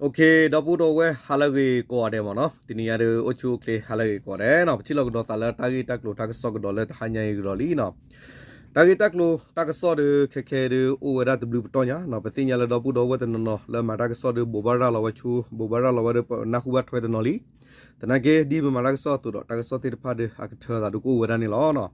ဒီပုၢ်ဒီဝဲၢ်ဟါလၢအဂ့ၤကိးဂၤဒဲးမ့ၢ်နီၤ, တနံၤညါဒီး အိၣ်ဆူၣ်အိၣ်ချ့ဟါလၢအဂ့ၤကိးဂၤဒဲးနီၤ, ပထံၣ်လိာ်ကဒီးသးလၢတၢ်ဂ့ၢ်တၢ်ကျိၤတၢ်ကစီၣ်ကဒီးလၢတဟါညါအံၤကဒီးလံနီၤ. တၢ်ဂ့ၢ်တၢ်ကျိၤတၢ်ကစီၣ်ဒီး ခဲခဲဒီးအိၣ်ဝဲဒၣ်တဘျုးပတီၢ်ညါနီၤ, ပသ့ၣ်ညါလၢဒီပုၢ်ဒီဝဲၢ်တနီၤနီၤလၢမၤတၢ်ကစီၣ်ဒီး ဘိးဘၣ်ရၤလီၤဝဲဆိ, ဘိးဘၣ်ရၤလီၤဝဲဒီးပနၢ်ဟူဘၣ်ထွဲတနီၤလံ. သနာ်က့ ဒ်ပမၤတၢ်ကစီၣ်အသိးဒီး တၢ်ကစီၣ်သ့ၣ်တဖၣ်ဒီး အကထၢသးဒုးကအိၣ်ဝဲဒၣ်န့ၣ်လီၤ.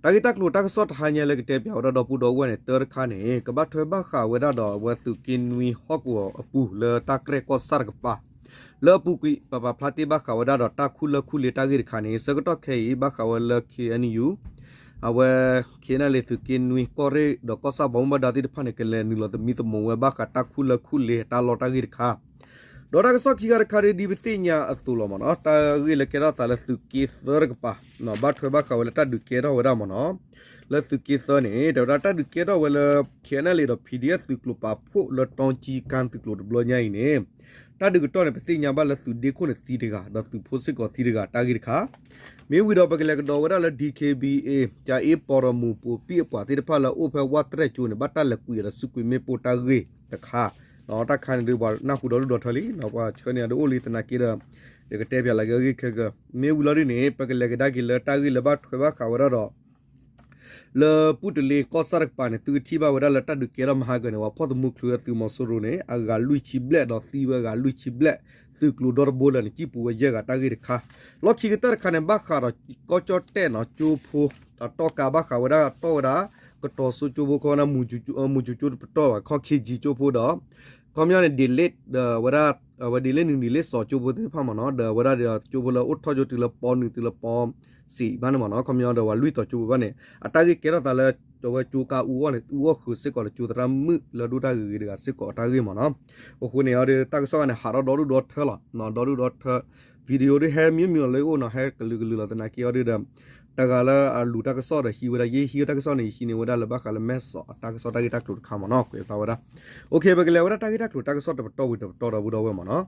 တၢ်ဂ့ၢ်တၢ်ကျိၤတၢ်ကစီၣ်တဟါညါလၢကတဲပၠးဝဲဒၣ်ဒီပုၢ်ဒီဝဲၢ်န့ၣ် တၢတခါန့ၣ် ကဘၣ်ထွဲဘၣ်ဃးဝဲဒၣ်ဒီးအဝဲသုးက့နွံဟီၣ်ကဝီၤအပူၤလၢတၢ်ကြဲၢ်ကီၢ်ဆၣ်တကပၤ လၢအပူၤကွံာ် ပပာ်ဖျါတ့ၢ်ဘၣ်ဃးဝဲဒၣ်ဒီးတၢ်ခူၣ်လၢၢ်ခူၣ်လ့တၢ်ဂ့ၢ်တခါန့ၣ် ဆၢကတီၢ်ခဲအံၤ ဘၣ်ဃးဝဲလၢ K N U အဝဲ K N L A သုးက့နွံကီၢ်ရ့ၣ်ဒီးကီၢ်ဆၣ်ပှၤမူဘၣ်ဒါသ့ၣ်တဖၣ်န့ၣ် ကလဲၤနုာ်လီၤသမံသမိးဝဲဘၣ်ဃးတၢ်ခူၣ်လၢၢ်ခူၣ်လ့တၢ်လီၢ်တၢ်ဂ့ၢ်တခါ ဒီးတၢ်ကစီၣ်ခံခါတခါဒီး ဒ်ပသ့ၣ်ညါအသိးလီၤမ့ၢ်နီၤ, တၢ်ဂ့ၢ်လၢကဲထီၣ်သးလၢသုးက့သၢတကပၤ ဘၣ်ထွဲဘၣ်ဃးဝဲလၢတၢ်ဒုးကဲထီၣ်ဝဲဒၣ်မ့ၢ်နီၤ, လၢသုးက့သၢန့ၣ် တဲဝဲဒၣ်တၢ်ဒုးကဲထီၣ်ဝဲလၢ K N L A ဒီး P D F သုးကျိၤပာ်ဖှိၣ်လၢတီကၠံကၢ်သုးကျိၤတဘျီညါအံၤန့ၣ် တၢ်ဒုးကတီၢ်န့ၣ် ပသ့ၣ်ညါဘၣ်လၢသုးဒ့ခိၣ်န့ၣ်သံတဂၤ ဒီးသုးဖိစ့ၢ်ကီးသံတဂၤတၢ်ဂ့ၢ်တခါ မ့ၢ်ဝံၤဒီးပကလဲၤကဒီးဝဲဒၣ်လၢ D K B A ကၠၤအ့ပီၣ်ဒီးမူးပိာ်ပံၣ်အပှၤသ့ၣ်တဖၣ်လၢအအိၣ်ဖဲဝၣ်တရဲၣ်ကၠိန့ၣ် ဘၣ်တၢ်လဲၤကွံာ်အီၤဒီးစုကွံာ်မ့ၣ်ပိၢ်တၢ်ဂ့ၢ်တခါ, တၢ်ခါန့ၣ်ဒီးပှၤနၢ်ဟူဒီဒူၣ်ဒီထၢလံ, ပှၤဆှၢန့ၢ်အီၤဒီးအိၣ်လံသနာ်က့ဒီး ယကတဲပၠးလၢအဂ့ၢ်ခဲကၢ, မ့ၢ်ဝံၤလီၤဒ်န့ၣ် ပကလဲၤကဒါက့ၤလၢတၢ်ဂ့ၢ်လၢဘၣ်ထွဲဘၣ်ဃးဝဲဒၣ်ဒီး လၢပူၣ်တလ့ကီၢ်ဆၣ်တကပၤန့ၣ် သုကထံၣ်ဘၣ်ဝဲဒၣ်လၢတၢ်ဒုးကဲထီၣ်မဟါကၢန့ၣ် ပှၤဖီၣ်သမူချုးဝဲသုးမီၤစိရိၤန့ၣ် အဂၤလွံၢ်ဆံဘျဲၣ်ဒီးသံဝဲအဂၤလွံၢ်ဆံဘျဲၣ်, သုးကျိၤဒီတဘိလၢာ်န့ၣ် စံၣ်ပူၤဝဲယဲၢ်ဂၤတၢ်ဂ့ၢ်တခါ, လီၢ်ခံကတၢၢ်တခါန့ၣ် ဘၣ်ဃးဒီးကီၢ်ကၠီၣ်တဲၣ်နီၤ ကၠိဖိ အတီၢ်ကးဘၣ်ဃးဝဲဒၣ်တီၢ်ဝဲဒၣ် ကတီၤစိကၠိဖိ ခီဝဲဒၣ် မူၤကၠိကၠိတပတီၢ်ဘၣ် ခီ K G ကၠိဖိဒီး ခီပညီန့ၣ် ဒ်လ့ၣ်ဒီးဝဲဒၣ် အဝဲဒ်လ့ၣ်နုာ်ဒ်လ့ၣ်စီၤကၠိဖိသ့ၣ်တဖၣ်မ့ၢ်နီၤ ဒီးဝဲဒၣ်ဒီးကၠိဖိလၢအိၣ်ထီၣ်ကၠိတုၤလၢပီနုာ်တုၤလၢပီစံးဘၣ်န့ၣ်မ့ၢ်နီၤ ခီပညီဒီးဝဲလွံၢ်တီၤကၠိဖိဘၣ်န့ၣ် အတၢ်ဂ့ၢ်ကဲထီၣ်သးလၢ အဝဲကၠိကါအူအီၣ်န့ၣ် အူအီၣ်ဃုာ်စ့ၢ်ကီးလၢကၠိသရၣ်မုၣ်လၢဒိၣ်တၢ်ဂ့ၤဂ့ၤတဂၤစ့ၢ်ကီးအတၢ်ဂ့ၢ်မ့ၢ်နီၤ, အဃိန့ၣ်အီၤဒီးတၢ်ကစီၣ်ဂၤန့ၣ် ဟးထီၣ်ဒီဒူၣ်ဒီထၢလီၤ, ဒီဒူၣ်ဒီထၢ video ဒ်ဟဲမံမံလၢအိၣ်နီၤ ဟဲကလုာ်ကလုာ်လီၤသနာ်က့အီၤဒီး တဂၤလၢအလူၤတၢ်ကစီၣ်ဒီးဟံးဝဲဒၣ် ယဟံးတၢ်ကစီၣ်န့ၣ် ယဟံးန့ၢ်ဝဲဒၣ်လၢဘၣ်ဃးလၢမဲၢ်စီးအတၢ်ကစီၣ်တၢ်ဂ့ၢ်တၢ်ကျိၤတခါမ့ၢ်နီၤ ကွဲးဖျါဝဲဒၣ်, ပကလဲၤဝဲဒၣ်တၢ်ဂ့ၢ်တၢ်ကျိၤတၢ်ကစီၣ်တပတီၢ်ဝံၤတပတီၢ်ဒီပုၢ်ဒီဝဲၢ်မ့ၢ်နီၤ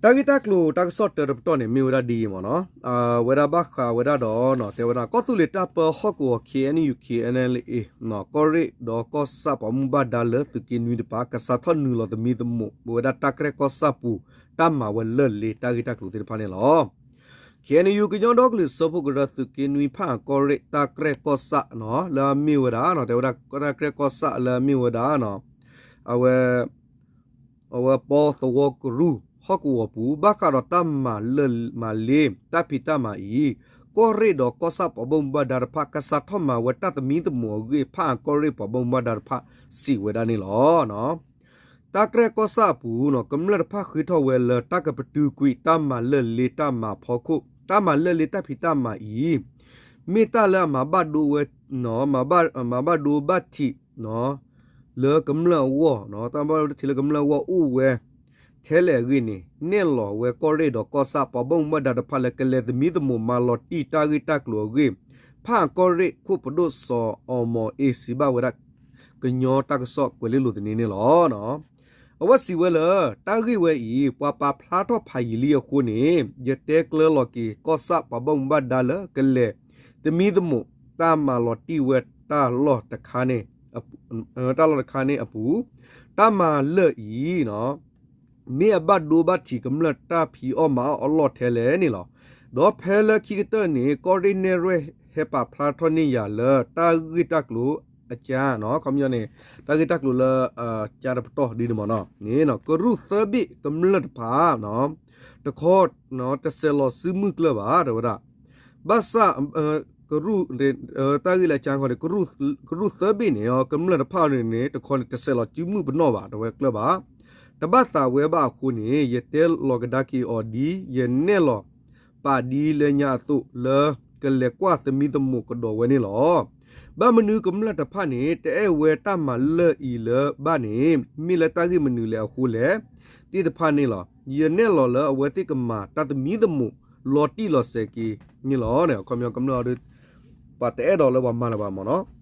တၢ်ဂ့ၢ်တၢ်ကျိၤတၢ်ကစီၣ်တၢတပတီၢ်န့ၣ် မ့ၢ်ဝဲဒၣ်ဒ်အံၤမ့ၢ်နီၤ, ဝဲဒၣ်ဘၣ်ဃးဝဲဒၣ်ဒီး တဲဝဲဒၣ် ကီၢ်သူလ့ၤတၢ်ပၢဟီၣ်ကဝီၤ K N U K N L A ကီၢ်ရ့ၣ်ဒီးကီၢ်ဆၣ်ပှၤမူဘၣ်ဒါလၢသုးက့နွံတပၤ ကစးထီၣ်နုာ်လီၤသမံသမိးဝဲဒၣ်တၢ်ကြဲၢ်ကီၢ်ဆၣ်ပူၤ တၢ်မၤဝဲလၢၢ်လ့တၢ်ဂ့ၢ်တၢ်ကျိၤသ့ၣ်တဖၣ်န့ၣ်လီၤ. K N U ကညီဒီကလုာ်စၢဖှိၣ်ကရၢသုးက့နွံဖၣ်အၣ်ကီၢ်ရ့ၣ်တၢ်ကြဲၢ်ကီၢ်ဆၣ်နီၤ လၢအမ့ၢ်ဝဲဒၣ်နီၤ တဲဝဲဒၣ်တၢ်ကြဲၢ်ကီၢ်ဆၣ်လၢအမ့ၢ်ဝဲဒၣ်နီၤ အဝဲ အဝဲပီသဝီကရူၢ်ဟီၣ်ကဝီၤပူၤ ဘၣ်ဃးဒီးတၢ်မၤလၢၢ်မၤလ့ တၢ်ဖံးတၢ်မၤအံၤ ကီၢ်ရ့ၣ်ဒီးကီၢ်ဆၣ်ပှၤဘၣ်မူဘၣ်ဒါတဖၣ် ကစးထီၣ်မၤဝဲတၢ်သမံသမိးအဂ့ၢ် ဖၣ်အၣ်ကီၢ်ရ့ၣ်ပှၤဘၣ်မူဘၣ်ဒါတဖၣ်စံးဝဲဒၣ်န့ၣ်လီၤ. တၢ်ကြဲၢ်ကီၢ်ဆၣ်အပူၤနီၤ ကမျၢၢ်တဖၣ်ဃ့ထီၣ်ဝဲလၢတၢ်ကပတုာ်ကွံာ်တၢ်မၤလၢၢ်လ့တၢ်မၤဖီခိၣ် တၢ်မၤလၢၢ်လ့တၢ်ဖံးတၢ်မၤအံၤ မ့ၢ်တၢ်လၢအမၤဘၣ်ဒိဝဲ မၤဘၣ်ဒိဘၣ်ထံး လၢကမျၢၢ်အဂီၢ် တၢ်မၤဘၣ်ဒိဘၣ်ထံးလၢကမျၢၢ်အဂီၢ်အိၣ်ဝဲ ထဲလဲၣ်အဂ့ၢ်န့ၣ် နဲၣ်လီၤဝဲကီၢ်ရ့ၣ်ဒီးကီၢ်ဆၣ်ပှၤဘၣ်မူဘၣ်ဒါတဖၣ်လၢကလဲၤသမံသမိးမၤလီၤတံၢ်တၢ်ဂ့ၢ်တၢ်ကျိၤအဂ့ၢ် ဖၣ်အၣ်ကီၢ်ရ့ၣ်ခိၣ်ပဒိၣ်စီၤအီမီၤအ့စံးဘၣ်ဝဲဒၣ် ကညီတၢ်ကစီၣ်ကွဲၤလ့လိၤသန့န့ၣ်လီၤ. အဝဲစံးဝဲလၢ တၢ်ဂ့ၢ်ဝဲအံၤ ပှၤပာ်ဖျါထီၣ်ဖးယံာ်လံအဃိန့ၣ် ယတဲကျၢလီၤက့ၤကီၢ်ဆၣ်ပှၤဘၣ်မူဘၣ်ဒါလၢကလဲၤ သမံသမိးတၢ်မၤလီၤတံၢ်ဝဲတၢ်လီၢ်တခါန့ၣ် တၢ်လီၢ်တခါန့ၣ်အပူၤ တၢ်မၤလၢၢ်အံၤ မ့ၢ်အဘၣ်ဒိဘၣ်ထံးကမျၢၢ်တၢ်ဖံးအီၣ်မၤအီၣ်အလီၢ်ထဲလဲၣ်န့ၣ်လီၤ. ဒီးဖဲလၢခံကတၢၢ်န့ၣ် ကီၢ်ရ့ၣ်နဲၣ်ရွဲၣ်ဟဲပာ်ဖျါထီၣ်န့ၢ်ယၤလၢတၢ်ဂ့ၢ်တၢ်ကျိၤအကၠါနီၤ ခီပညီန့ၣ် တၢ်ဂ့ၢ်တၢ်ကျိၤလၢ ကၠါတပတီၢ်ဒ်န့ၣ်မ့ၢ်နီၤ န့ၣ် ကရူၢ်သၢဘ့ၣ်ကမျၢၢ်တဖၣ် တခီ တဆဲးလီၤစုမုၢ်ကျၢၢ်ဘၣ် တဲဝဲဒၣ် ဘၣ်ဆၣ် ကရူၢ် တၢ်ဂ့ၢ်လၢကၠါခီန့ၣ် ကရူၢ်သၢဘ့ၣ်န့ၣ် ကမျၢၢ်တဖၣ်န့ၣ် တခီန့ၣ် တဆဲးလီၤစုမုၢ်ပနီၣ်ဘၣ် တဲဝဲကျၢၢ်ဘၣ် တဘၣ်သးဝဲဘၣ်အဃိန့ၣ် ယတဲလီၤကဒါက့ၤအီၤဒ် ယနဲၣ်လီၤပာ်ဒ်လၢညါအသိး လၢကလဲၤကွၢ်သမံသမိးကဒီးဝဲန့ၣ်လီၤ. ဘၣ်မနုၤကမျၢၢ်တဖၣ်န့ၣ် တအဲၣ်ဝဲတၢ်မၤလၢၢ်အံၤလၢၤဘၣ်န့ၣ် မ့ၢ်လၢတၢ်ဂ့ၢ်မနုၤလဲၣ်အဃိလဲၣ် သ့ၣ်တဖၣ်န့ၣ်လီၤ. ယနဲၣ်လီၤလၢအဝဲသ့ၣ်ကမၤတၢ်သမံသမိးလီၤတံၢ်လီၤဆဲးက့ၤန့ၣ်လီၤ. အခီပညီကမျၢၢ်အီၤဒီး ပှၤတအဲၣ်ဒိးလၢပှၤမၤလၢၤဘၣ်မ့ၢ်နီၤ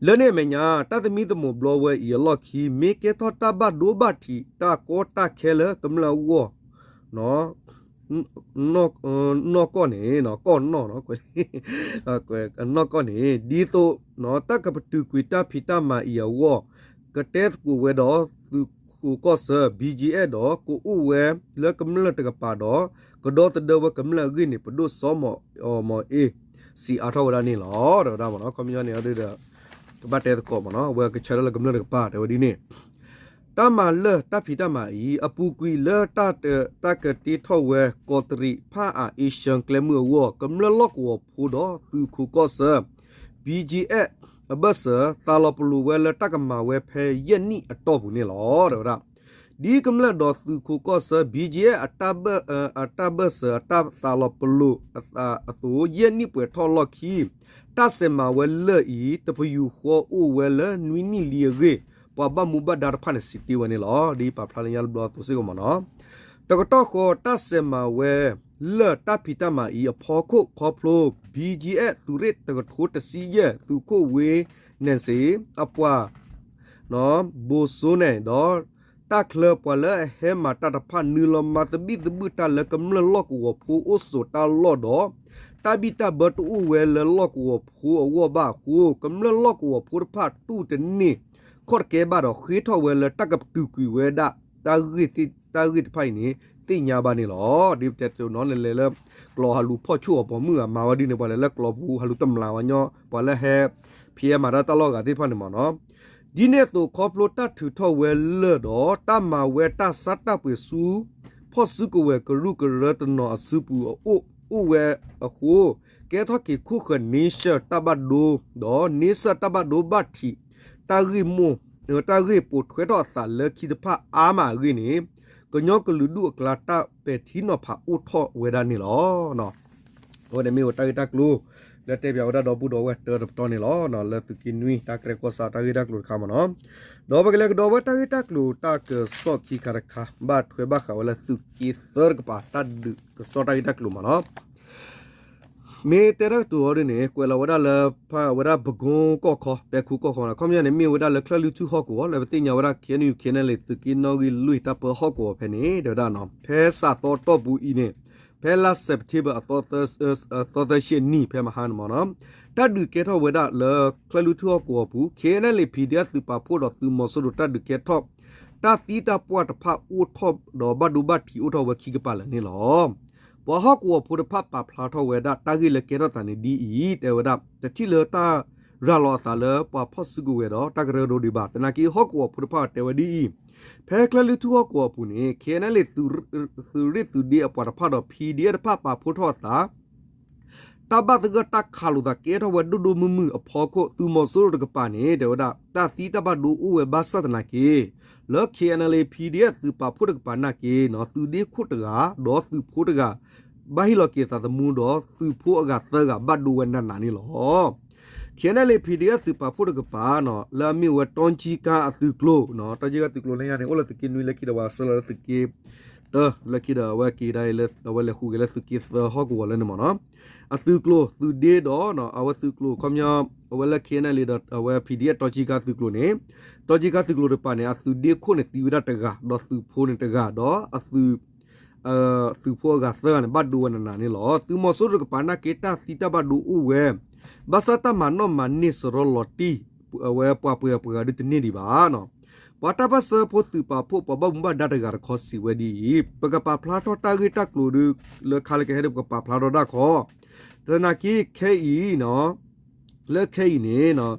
လၢန့ၣ်အမဲာ်ညါ တၢ်သမံသမိးဘျီဝဲအံၤအလီၢ်ခံ မ့ၢ်ကဲထီၣ်တၢ်ဘၣ်ဒိဘၣ်ထံးတၢ်ကီတၢ်ခဲလၢကမျၢၢ်အဂီၢ် နီၢ်ကီၢ်န့ၣ် ကီၢ်နီၢ်နီၢ်ကီၢ်န့ၣ် ဒ်သိး တၢ်ကပတုာ်ကွံာ်တၢ်ဖံးတၢ်မၤအံၤအဂီၢ် ကတဲသကိးဝဲဒီးသုး ပှၤလၢအအိၣ်ဝဲလၢကီၢ်ခိၣ်ကီၢ်စၢၤ BGF ဒီး ကအိၣ်ဝဲလၢကမျၢၢ်တကပၤဒီး ကဒီသဒၢဝဲကမျၢၢ်အဂ့ၢ်န့ၣ် ပဒိၣ်စီၤမီၤအ့ စံးအါထီၣ်ဝဲဒၣ်န့ၣ်လီၤ. ဒီးဝဲဒၣ်မ့ၢ်နီၤ ခီပညီန့ၣ်ဒီး ကဘၣ်တဲသကိးမ့ၢ်နီၤ အဝဲကဆၢထၢၣ်လၢကမျၢၢ်တကပၤ တဲဝဲဒ်န့ၣ် တၢ်မၤလၢာ်တၢ်ဖံးတၢ်မၤအံၤ အပူၤကွံာ်လၢတၢ် တၢ်ကတ့ထီၣ်ဝဲ ကီးတရံးဖၣ်အၤအ့ရှၢၣ်ကျဲမုၢ်အဂီၢ် ကမျၢၢ်လီၢ်ကဝီၤဖိဒီးသုးခိးကီၢ်ဆၢ BGF အဘၢၣ်စၢၤ သးလီၤပလိာ်ဝဲလၢတၢ်ကမၤဝဲဖဲယဲၢ်နံၣ်အတီၢ်ပူၤန့ၣ်လီၤ. တဲဝဲဒၣ် ဒ်ကမျၢၢ်ဒီးသုးခိးကီၢ်ဆၢ BGF အတၢ်ဘၢၣ် အတၢ်ဘၢၣ်စၢၤအတၢ်သးလီၤပလိာ်အသိး ယဲၢ်နံၣ်ပှဲၤထီၣ်အလီၢ်ခံ တၢ်စဲးမၤဝဲလၢာ်အံၤ တပယူာ်ဃီအိၣ်ဝဲလၢနွံနံၣ်လံအဂ့ၢ် ပှၤဘၣ်မူဘၣ်ဒါတဖၣ်န့ၣ် စံးတ့ၢ်ဝဲန့ၣ်လီၤ. ဒ်ပာ်ဖျါလၢညါတဘျီအသိးစ့ၢ်ကီးမ့ၢ်နီၤ တကတီၢ်ဃီ တၢ်စဲးမၤဝဲလၢာ်တၢ်ဖံးတၢ်မၤအံၤအဖီခိၣ်ခီဖျိ BGF သုးရ့ၣ်တကထိတဆံယဲၢ် သုးခိၣ်ဝ့နၣ်စ့ၣ် အပှၤ ဘိၣ်စိန့ၣ်ဒီး တၢ်ချၢပှၤလၢအဟဲမၤတၢ်တဖၣ် နုာ်လီၤမၤသဘံၣ်သဘုၣ်တၢ်လၢကမျၢၢ်လီၢ်ကဝီၤဖိအိၣ်ဆိးတၢ်လီၢ်ဒီး တၢ်ဘံၣ်တၢ်ဘၢတအိၣ်ဝဲလၢလီၢ်ကဝီၤဖိအဂီၢ်ဘၣ်အဃိ ကမျၢၢ်လီၢ်ကဝီၤဖိတဖၣ်တူၢ်တန့ၢ်ခီၣ်တကဲဘၣ်ဒီး ဃ့ထီၣ်ဝဲလၢတၢ်ကပတုာ်ကွံာ်ဝဲဒၣ် တၢ်ဂ့ၢ်တဖၣ်အံၤန့ၣ် သ့ၣ်ညါဘၣ်န့ၣ်လီၤ. ဒ်ပတဲတနီၤ နလဲၤလၢ ကျီဟးလူၤဖီၣ်ဆူၣ်အီၤပိာ်မုၣ်အမၤဝဲဒ်န့ၣ် ပှၤလဲၤလၢကျီပူၤဟးလူၤတမျၢ်ဝဲညီ ပှၤလၢဟဲ ဖံးမၤတၢ်တၢ်လီၢ်ဂၤသ့ၣ်တဖၣ်န့ၣ်မ့ၢ်နီၤ ဒ်န့ၣ်အသိးခီဖျိတၢ်ထုးထီၣ်ဝဲလၢာ်ဒီး တၢ်မၤဝဲတၢ်ဆါတၢ်ပှ့ၤဆူ ဖီၣ်စုကဝဲၤကရူၢ်ကရၢတနီၤအစုပူၤအအိၣ်အိၣ်ဝဲအဃိ ကဲထီၣ်က့ၤခိၣ်ဃၢၤန့ဆၢၣ်တၢ်ဘၣ်ဒိ ဒီးန့ဆၢၣ်တၢ်ဘၣ်ဒိဘၣ်ထံး တၢ်ဂ့ၢ်မိၢ် တၢ်ဂ့ၢ်ပိာ်ထွဲထီၣ်အသးလၢခံတဖၣ်အါမးအဂ့ၢ်န့ၣ် ကညီကလုာ်ဒူၣ်အကျါတၢ်ပဲာ်ထံနီၤဖးအိၣ်ထီၣ်ဝဲဒၣ်န့ၣ်လီၤ. အဝဲန့ၣ်မ့ၢ်ဝဲတၢ်ဂ့ၢ်တၢ်ကျိၤ လၢတဲပၠးဝဲဒၣ်ဒီပုၢ်ဒီဝဲၢ်တၢတပတီၢ်န့ၣ်လီၤ. လၢသုးက့နွံတၢ်ကရဲၣ်ကီၢ်ဆၣ်တၢ်ဂ့ၢ်တၢ်ကျိၤတခါမ့ၢ်နီၤ ဒီးပကလဲၤကဒီးဝဲတၢ်ဂ့ၢ်တၢ်ကျိၤတၢ်ကစီၣ်ခံခါတခါ ဘၣ်ထွဲဘၣ်ဃးဝဲလၢသုးက့သၢတကပၤ တၢ်ဒုးကစီၣ်တၢ်ဂ့ၢ်တၢ်ကျိၤမ့ၢ်နီၤ မ့ၢ်တဲတၢ်ကတိၤအီၤဒ်န့ၣ် ကွဲးလီၤဝဲဒၣ်လၢ ဖဲဝဲဒၣ်ပကိကီၢ်ခီ ပဲခူကီၢ်ခီန့ၣ် ခီပညီန့ၣ် မ့ၢ်ဝဲဒၣ်လၢချၢၣ်လွံၢ်ထူၣ်ဟီၣ်ကဝီၤ လၢပသ့ၣ်ညါဝဲဒၣ် KNU KNLA သုးက့နီၣ်ဂံၢ်လွံၢ်တၢ်ပၢဟီၣ်ကဝီၤဖဲန့ၣ် တဲဝဲဒၣ်နီၤ ဖဲစးသီတီၢ်ပူၤအံၤန့ၣ် ဖဲလါစဲးပထ့ဘၢၣ် အသီသၢဆံနံၤ ဖဲမဟါန့ၣ်မ့ၢ်နီၤ တၢ်ဒုးကဲထီၣ်ဝဲဒၣ်လၢချၢၣ်လွံၢ်ထူၣ်ဟီၣ်ကဝီၤပူၤ KNLA PDF သုးပာ်ဖှိၣ်ဒီးသုးမီၤစိရိၤတၢ်ဒုးကဲထီၣ် တၢ်သံတၢ်ပှၢ်တဖၣ်အိၣ်ထီၣ်ဒီးဘၣ်ဒိဘၣ်ထံးအိၣ်ထီၣ်ဝဲခံကပၤလၢာ်န့ၣ်လီၤ. ပှၤဟီၣ်ကဝီၤဖိတဖၣ်ပာ်ဖျါထီၣ်ဝဲဒၣ်တၢ်ဂ့ၢ်လၢကဲထီၣ်သးန့ၣ်ဒ်အံၤ တဲဝဲဒၣ် တထံၣ်လၢတၢ်ရၤလီၤအသးလၢပှၤဖီၣ်စုကဝဲၤဒီးတၢ်ကရၢကရိဒံးဘၣ် သနာ်က့ဟီၣ်ကဝီၤဖိတဖၣ်တဲဝဲဒ်အံၤ ဖဲချၢၣ်လွံၢ်ထူၣ်ဟီၣ်ကဝီၤအပူၤန့ၣ် KNLA သုးရ့ၣ်သုးဒ့အပှၤတဖၣ်ဒီး PDF တဖၣ်ပာ်ဖှိၣ်ထီၣ်အသး တၢ်ဘၣ်သဂၢၢ်တၢ်ခးလိာ်သးကဲထီၣ်ဝဲဒိၣ်ဒိၣ်မုၢ်မုၢ်အဖီခိၣ် သုးမီၤစိရိၤတကပၤန့ၣ် တဲဝဲဒၣ် တၢ်သံတၢ်ဘၣ်ဒိအိၣ်ဝဲဘၣ်ဆၣ်သနာ်က့ လၢ KNLA PDF သုးပာ်ဖှိၣ်တကပၤနာ်က့ သုးဒ့ခိၣ်တဂၤ ဒီးသုးဖိတဂၤ ဘၣ်ဟ့ၣ်လီၤက့ၤသးသမူဒီး သုးဖိအဂၤသၢဂၤဘၣ်ဒိဝဲနးနးန့ၣ်လီၤ. KNLA PDF သုးပာ်ဖှိၣ်တကပၤ လၢအမ့ၢ်ဝဲတီကၠံကါအသုးကျိၤ တီကၠံကါသုးကျိၤလၢညါန့ၣ် အိၣ်လၢသုးက့နွံလၢခံဒီး ပှၤဆှၢလီၤလၢသုးက့တၢ လၢခံဒီးအဝဲက့ၤဒၣ်အံၤလၢ အဝဲလဲၤဃုက့ၤလၢသုးက့သၢဟီၣ်ကဝီၤလၢန့ၣ်မ့ၢ်နီၤ အသုးကျိၤ သုးဒ့ဒီး အဝဲသုးကျိၤခီပညီ အဝဲလၢ KNLA ဒီးအဝဲ PDF တီကၠံကါသုးကျိၤန့ၣ် တီကၠံကါသုးကျိၤတကပၤန့ၣ် အသုးဒ့ခိၣ်န့ၣ် သံဝဲဒၣ်တဂၤ ဒီးသုးဖိန့ၣ်တဂၤ ဒီးအသုး သုးဖိအဂၤသၢဂၤန့ၣ် ဘၣ်ဒိဝဲနးနးန့ၣ်လီၤ. သုးမီၤစိရိၤတကပၤနာ်က့ တၢ်သံတၢ်ဘၣ်ဒိအိၣ်ဝဲ ဘၣ်ဆၣ်တၢ်မၤနီၣ်မၤန့ၢ်စရီလီၤတံၢ် အဝဲပှၤပှဲၤပှဲၤဂၤဒုတန့ၢ်ဒံးဘၣ်. ပှၤတၢ်ပၢၢ်ဆၢဖိသုးပာ်ဖှိၣ်ပှၤဘၣ်မူဘၣ်ဒါတဂၤတခီစံးဝဲဒ်အံၤ ပကပာ်ဖျါထီၣ်တၢ်ဂ့ၢ်တၢ်ကျိၤဒီး လၢခါလၢကဟဲဒီးပကပာ်ဖျါထီၣ်ဒၣ်ခီ သနာ်က့ခဲအံၤ လၢခဲအံၤန့ၣ်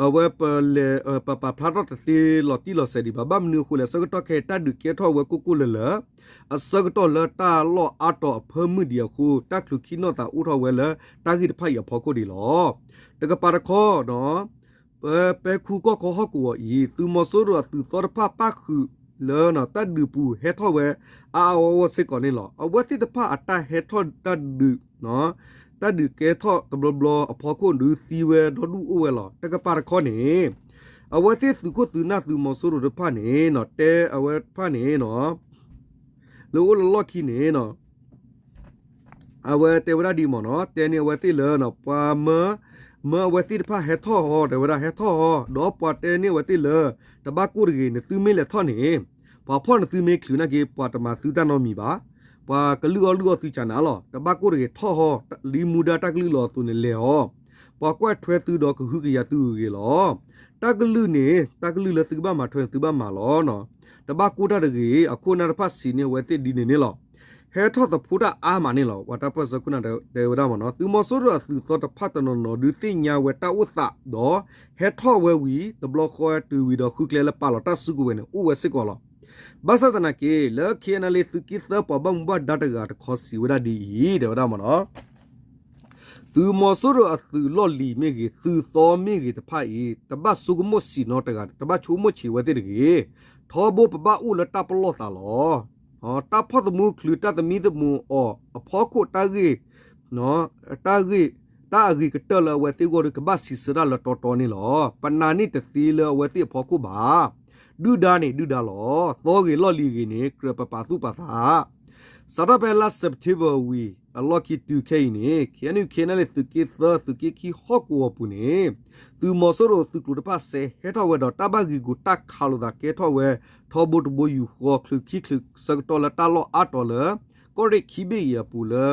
အဝဲ ပလဲၤပပာ်ဖျါထီၣ်တသ့လီၤတံၢ်လီၤဆဲးဒံးဘၣ် ဘၣ်မနုၤအဃိလဲၣ် ဆၢကတီၢ်ခဲအံၤတၢ်ဒုးကဲထီၣ်ဝဲကိၢ်ကိၢ်လၢၤလၢၤ အဆၢကတီၢ်လၢတၢ်လီၢ်အါတီၤအဖၢမုၢ်ဒံးအဃိ တၢ်ချုးခံနီၣ်သးအိၣ်ထီၣ်ဝဲလၢတၢ်ဂ့ၢ်တဖၣ်အံၤအဖီခိၣ်ဒံးလီၤ. တကပၤတခီ ပ ပဲခူကီၢ်ခီဟီၣ်ကဝီၤအံၤ သုးမီၤစိရိၤအသုးသီတဖၣ်ပၣ်ဃုာ်လၢ တၢ်ဒုးပူၤဟဲထီၣ်ဝဲ အါအါဂီၢ်ဂီၢ်စ့ၢ်ကီးန့ၣ်လီၤ. အဝဲသ့ၣ်တဖၣ်အတၢ်ဟဲထီၣ်တၢ်ဒုး တၢ်ဒုးကဲထီၣ်တဘျီဘျီအဖီခိၣ်ဒုးသံဝဲဒီဒူၣ်အိၣ်ဝဲလီၤ. တကပၤတခီန့ၣ် အဝဲသ့ၣ်သုးခိၣ်သုးနၢ်သုးမီၤစိရိၤတဖၣ်န့ၣ် တဲအဝဲတဖၣ်န့ၣ် လၢအိၣ်လၢလီၢ်ခံန့ၣ် အဝဲတဲဝဲဒၣ်ဒ်အံၤမ့ၢ်နီၤ တဲန့ၢ်အဝဲသ့ၣ်လၢ ပှၤမၢ မၢအဝဲသ့ၣ်တဖၣ်ဟဲထီၣ်ဟီ တဲဝဲဒၣ်ဟဲထီၣ်ဟီ ဒီးပှၤတဲန့ၢ်အဝဲသ့ၣ်လၢ တဘၣ်ကိၢ်တဂ့ၤ နသုမ့ၢ်လဲၤထီၣ်န့ၣ် ပှၤဖီၣ်နသုမ့ၢ်ချုးနာ်က့ ပှၤတမၤသုတၢ်နီတမံၤဘၣ်. ပှၤကလုၢ်အီၣ်လုၢ်အီသုကနၤလီၤ. တဘၣ်ကိၢ်တဂ့ၤထီၣ်ဟီ ဒ်မူဒါတၢ်ကလုၢ်လီၤအသိးန့ၣ်လဲၤဟီ ပှၤကွၢ်ထွဲသုဒီးကဟုကယာ်သုဂ့ၤဂ့ၤလီၤ. တၢ်ကလုၢ်န့ၣ် တၢ်ကလုၢ်လၢသုကဘၣ်မၤထွဲန့ၣ် သုဘၣ်မၤလီၤ. တဘၣ်ကိၢ်တၢ်တဂ့ၤ, အခိၣ်နၢ်တဖၣ်စံးန့ၢ်အဝဲသ့ၣ်ဒ်န့ၣ်န့ၣ်လီၤ. ဟဲထီၣ်သဖှိၣ်တၢ်အါမးန့ၣ်လီၤ. ပှၤတၢ်ပၢၢ်ဆၢခိၣ်နၢ်တဲဝဲဒၣ်မ့ၢ်နီၤ, သုးမီၤစိရိၤအသုးသီတဖၣ်တနီၤနီၤဒုးသ့ၣ်ညါဝဲတၢ်အိၣ်သးဒီး ဟဲထီၣ်ဝဲဝံၤ တဘျီဃီတုၤဝံၤဒီးဃုကျဲလၢပာ်လီၤတၢ်စုကဝဲၤန့ၣ် အိၣ်ဝဲစ့ၢ်ကီးလီၤ. ဘၣ်ဆၣ်သနာ်က့ လၢ KNLA သုးက့သၢပှၤဘၣ်မူဘၣ်ဒါတဂၤတခီစံးဝဲဒၣ်ဒ်အံၤ တဲဝဲဒၣ်မ့ၢ်နီၤ, သုးမီၤစိရိၤအသုးလီၢ်လံၤမ့ၢ်ဂ့ၤ, သုးသီမ့ၢ်ဂ့ၤတဖၣ်အံၤ တဘၣ်ဆိကမိၣ်ဆံးနီတဂၤ, တဘၣ်ဆိကမိၣ်ဆံးဝဲသ့ၣ်တဂ့ၤ. ထီဘိပဘၣ်အိၣ်လၢတၢ်ပလီၢ်သးလီၤ. တၢ်ဖီၣ်သမူချုး တၢ်သမံသမိးအီၤ အဖီခိၣ်တၢ်ဂ့ၢ် တၢ်ဂ့ၢ် တၢ်အဂ့ၤကတၢၢ်လၢအဝဲသ့ၣ်အဂီၢ်ဒီး ကဘၣ်စံးဆၢတၢ်လၢတီတီန့ၣ်လီၤ. ပနာ်န့ၢ်တသ့လၢအဝဲသ့ၣ်အဖီခိၣ်ဘၣ်. ဒုၣ်ဒါန့ၣ်ဒုၣ်ဒါလီၤ. သီဂ့ၤလီၢ်လံၤဂ့ၤန့ၣ် ကြၢးပပာ်သူၣ်ပာ်သး စးထီၣ်ဖဲလါစဲးပထ့ဘၢၣ်ဝံၤ အလီၢ်ခံတုၤခဲအံၤန့ၣ် KNU KNLA သုးက့သၢ သုးက့ခံဟီၣ်ကဝီၤပူၤန့ၣ် သုးမီၤစိရိၤသုးကျိၤတဖၣ်စဲးဟဲထီၣ်ဝဲဒီး တၢ်ဘၣ်ဂံာ်ဂူာ်တၢ်ခးလိာ်သးကဲထီၣ်ဝဲ ထီဘိတဘိယူၢ်ဃီ ချုးခံချုးဆၢကတီၢ်လၢတၢ်လီၢ်အါတီၤလၢ ကီၢ်ရ့ၣ်ခံဘ့ၣ်အံၤအပူၤလၢ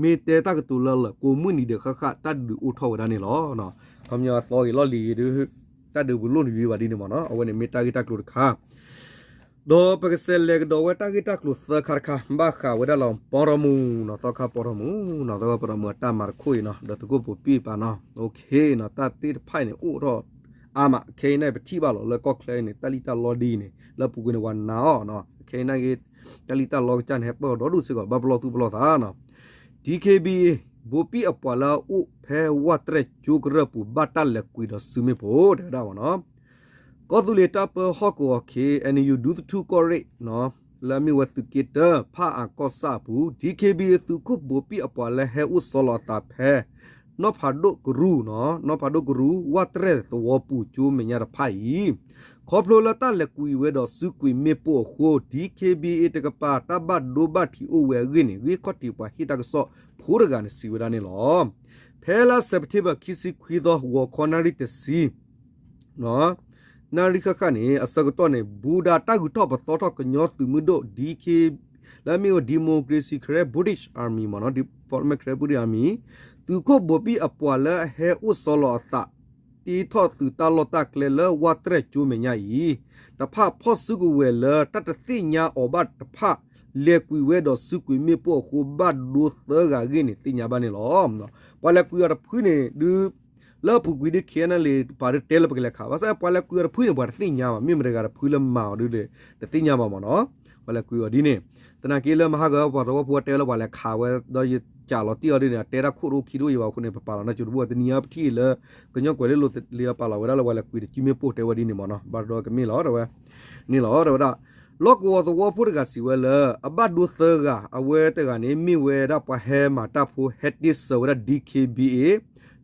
မ့ၢ်တဲတၢ်ကတိၤလၢလၢ ကိးမုၢ်နံၤဒဲးဃၣ်ဃၣ် တၢ်ဒုးအိၣ်ထီၣ်ဝဲဒၣ်န့ၣ်လီၤ. ခီပညီသီဂ့ၤလီၢ်လံၤဂ့ၤဒီး တၢ်ဒုးပလိၣ်နွံဘၣ်ဒ်န့ၣ်မ့ၢ်နီၤ, အဝဲန့ၣ်မ့ၢ်တၢ်ဂ့ၢ်တၢ်ကျိၤတခါ ဒီးပကစးလဲၤကဒီးဝဲတၢ်ဂ့ၢ်တၢ်ကျိၤသၢခါတခါ ဘၣ်ဃးဝဲဒၣ်လီၤ ပီၢ်ထီၣ်မူနီၤ, သီခါပီၢ်ထီၣ်မူနီၤ, သီခါပီၢ်ထီၣ်မူအတၢ်မၤတခိၣ်အံၤနီၤ, ဒီးသုးခိၣ်ဘိးပံၣ်ပာ်နီၤ, တၢ်သ့ၣ်တဖၣ်အံၤန့ၣ် အိၣ်ထီၣ်အါမး, ခဲအံၤန့ၣ် ပထံၣ်ဘၣ်လီၤလၢကီၢ်ချၢအံၤန့ၣ် တၢ်လံၣ်တၢ်လီဒ်အံၤန့ၣ် လၢအပူၤကွံာ်န့ၣ် ပှၤနာ်အီၤ, ခဲအံၤန့ၣ်ဂ့ၤ တၢ်လံၣ်တၢ်လီကစၢ်န့ၣ် ဟဲပၢၢ်အီၤဒီဒူၣ်စ့ၢ်ကီး ဘၣ်ပလီၢ်သူၣ်ပလီၢ်သးနီၤ, DKBA ဘိးပံၣ်အပှၤလၢအအိၣ်ဖဲဝၢ်တရဲၣ်ကၠိကရၢၢ်ပူၤ ဘၣ်တၢ်လဲၤကွံာ်ဒီးစုမ့ၣ်ပိၢ် တဲဝဲဒၣ်မ့ၢ်နီၤ, ကီၢ်သူလ့ၤတၢ်ပၢဟီၣ်ကဝီၤ KNU ဒူသထူၣ်ကီၢ်ရ့ၣ် လၢအမ့ၢ်ဝဲသုးက့တၢ ဖၣ်အၣ်ကီၢ်ဆၣ်အပူၤ DKBA သုးခိၣ်ဘိးပံၣ်အပှၤလၢဟဲအိၣ်ဆီလီၤအသးဖဲ နီၢ်ဖးဒိၣ်ကရူၢ်, နီၢ်ဖးဒိၣ်ကရူၢ် ဝၢ်တရဲၣ်သဝီပူၤကၠိမဲာ်ညါတဖၣ်အံၤ ခီဖျိလၢတၢ်လဲၤကွံာ်ဝဲဒီးစုကွံာ်မ့ၣ်ပိၢ်အဃိ DKBA တကပၤ တၢ်ဘၣ်ဒိဘၣ်ထံးအိၣ်ဝဲအဂ့ၢ်န့ၣ် ဂ့ၢ်ခီၣ်ထံးပှၤဟ့ၣ်တၢ်ကစီၣ်ဖိတဂၤန့ၣ်စံးဝဲဒၣ်န့ၣ်လီၤ. ဖဲလါစဲးပထ့ဘၢၣ် ခံဆံခွံသီ ဂီၤခီနၣ်ရံၣ်တဆံ နၣ်ရံၣ်ဃၣ်ဃၣ်န့ၣ် အဆၢကတီၢ်န့ၣ် ဘူးဒၣ်တၢ်ဂုၤထီၣ်ပသီထီၣ်ကညီသုးမုၢ်ဒိၣ် DK လၢအမ့ၢ်ဝဲ Democracy Karen British Army မ့ၢ်နီၤ, Democracy Karen British Army သုးခိၣ်ဘိးပံၣ်အပှၤလၢအဟဲအိၣ်ဆီလီၤအသး တ့ထီၣ်သုးတၢ်လီၢ်တၢ်ကျဲလၢဝၢ်တရဲၣ်ကၠိမဲာ်ညါအံၤ တဖၣ်ဖီၣ်စုကဝဲၤလၢတၢ်တသ့ၣ်ညါအီၤဘၣ်တဖၣ် လဲၤကွံာ်ဝဲဒီးစုကွံာ်မ့ၣ်ပိၢ်အဃိ ဘၣ်ဒိသၢဂၤအဂ့ၢ်န့ၣ် သ့ၣ်ညါဘၣ်န့ၣ်လီၤ. ပှၤလဲၤကွံာ်အီၤတဖုန့ၣ်ဒုး လၢအပူၤကွံာ်ဒုး KNLA ပာ်ဒုးတဲလၢပကလဲၤခးဘၣ်ဆၣ် ပှၤလဲၤကွံာ်အီၤတဖုန့ၣ် ပှၤတသ့ၣ်ညါဘၣ်, မ့ၢ်မတၤတဂၤတဖုလၢမၤအီၤဒုး တသ့ၣ်ညါဘၣ်မ့ၢ်နီၤ, ပှၤလဲၤကွံာ်အီၤဒ်န့ၣ်, သနာ်က့လၢမဟါကပှၤသဝီဖိတဲဝဲလၢပှၤလဲၤခးဝဲ ဒီးယကးလီၤတံၢ်အီၤဒ်န့ၣ် အတဲတၢ်ခိၣ်တအိၣ်ခံတအိၣ်ယံၤဘၣ်အဃိန့ၣ် ပပာ်လီၤနၢ်ကၠိတဘိ တနံၤအံၤပထံၣ်အံၤလၢ ကညီကွဲၤလ့လိၤလံၤအပာ်လီၤဝဲဒၣ်လၢပှၤလဲၤကွံာ်တစုမ့ၣ်ပိၢ်တဲဝဲဒ်န့ၣ်မ့ၢ်နီၤ, ဘၣ်တဒီကမ့ၢ်လီၤတဲဝဲ န့ၣ်လီၤတဲဝဲဒၣ်, လီၢ်ကဝီၤသဝီဖိတဂၤစံးဝဲလၢ အဘၣ်ဒိသၢဂၤ အဝဲတဂၤန့ၣ် မ့ၢ်ဝဲဒၣ်ပှၤဟဲမၤတၢ်ဖိ ဟဲတ့စၢၤဝဲဒၣ် DKBA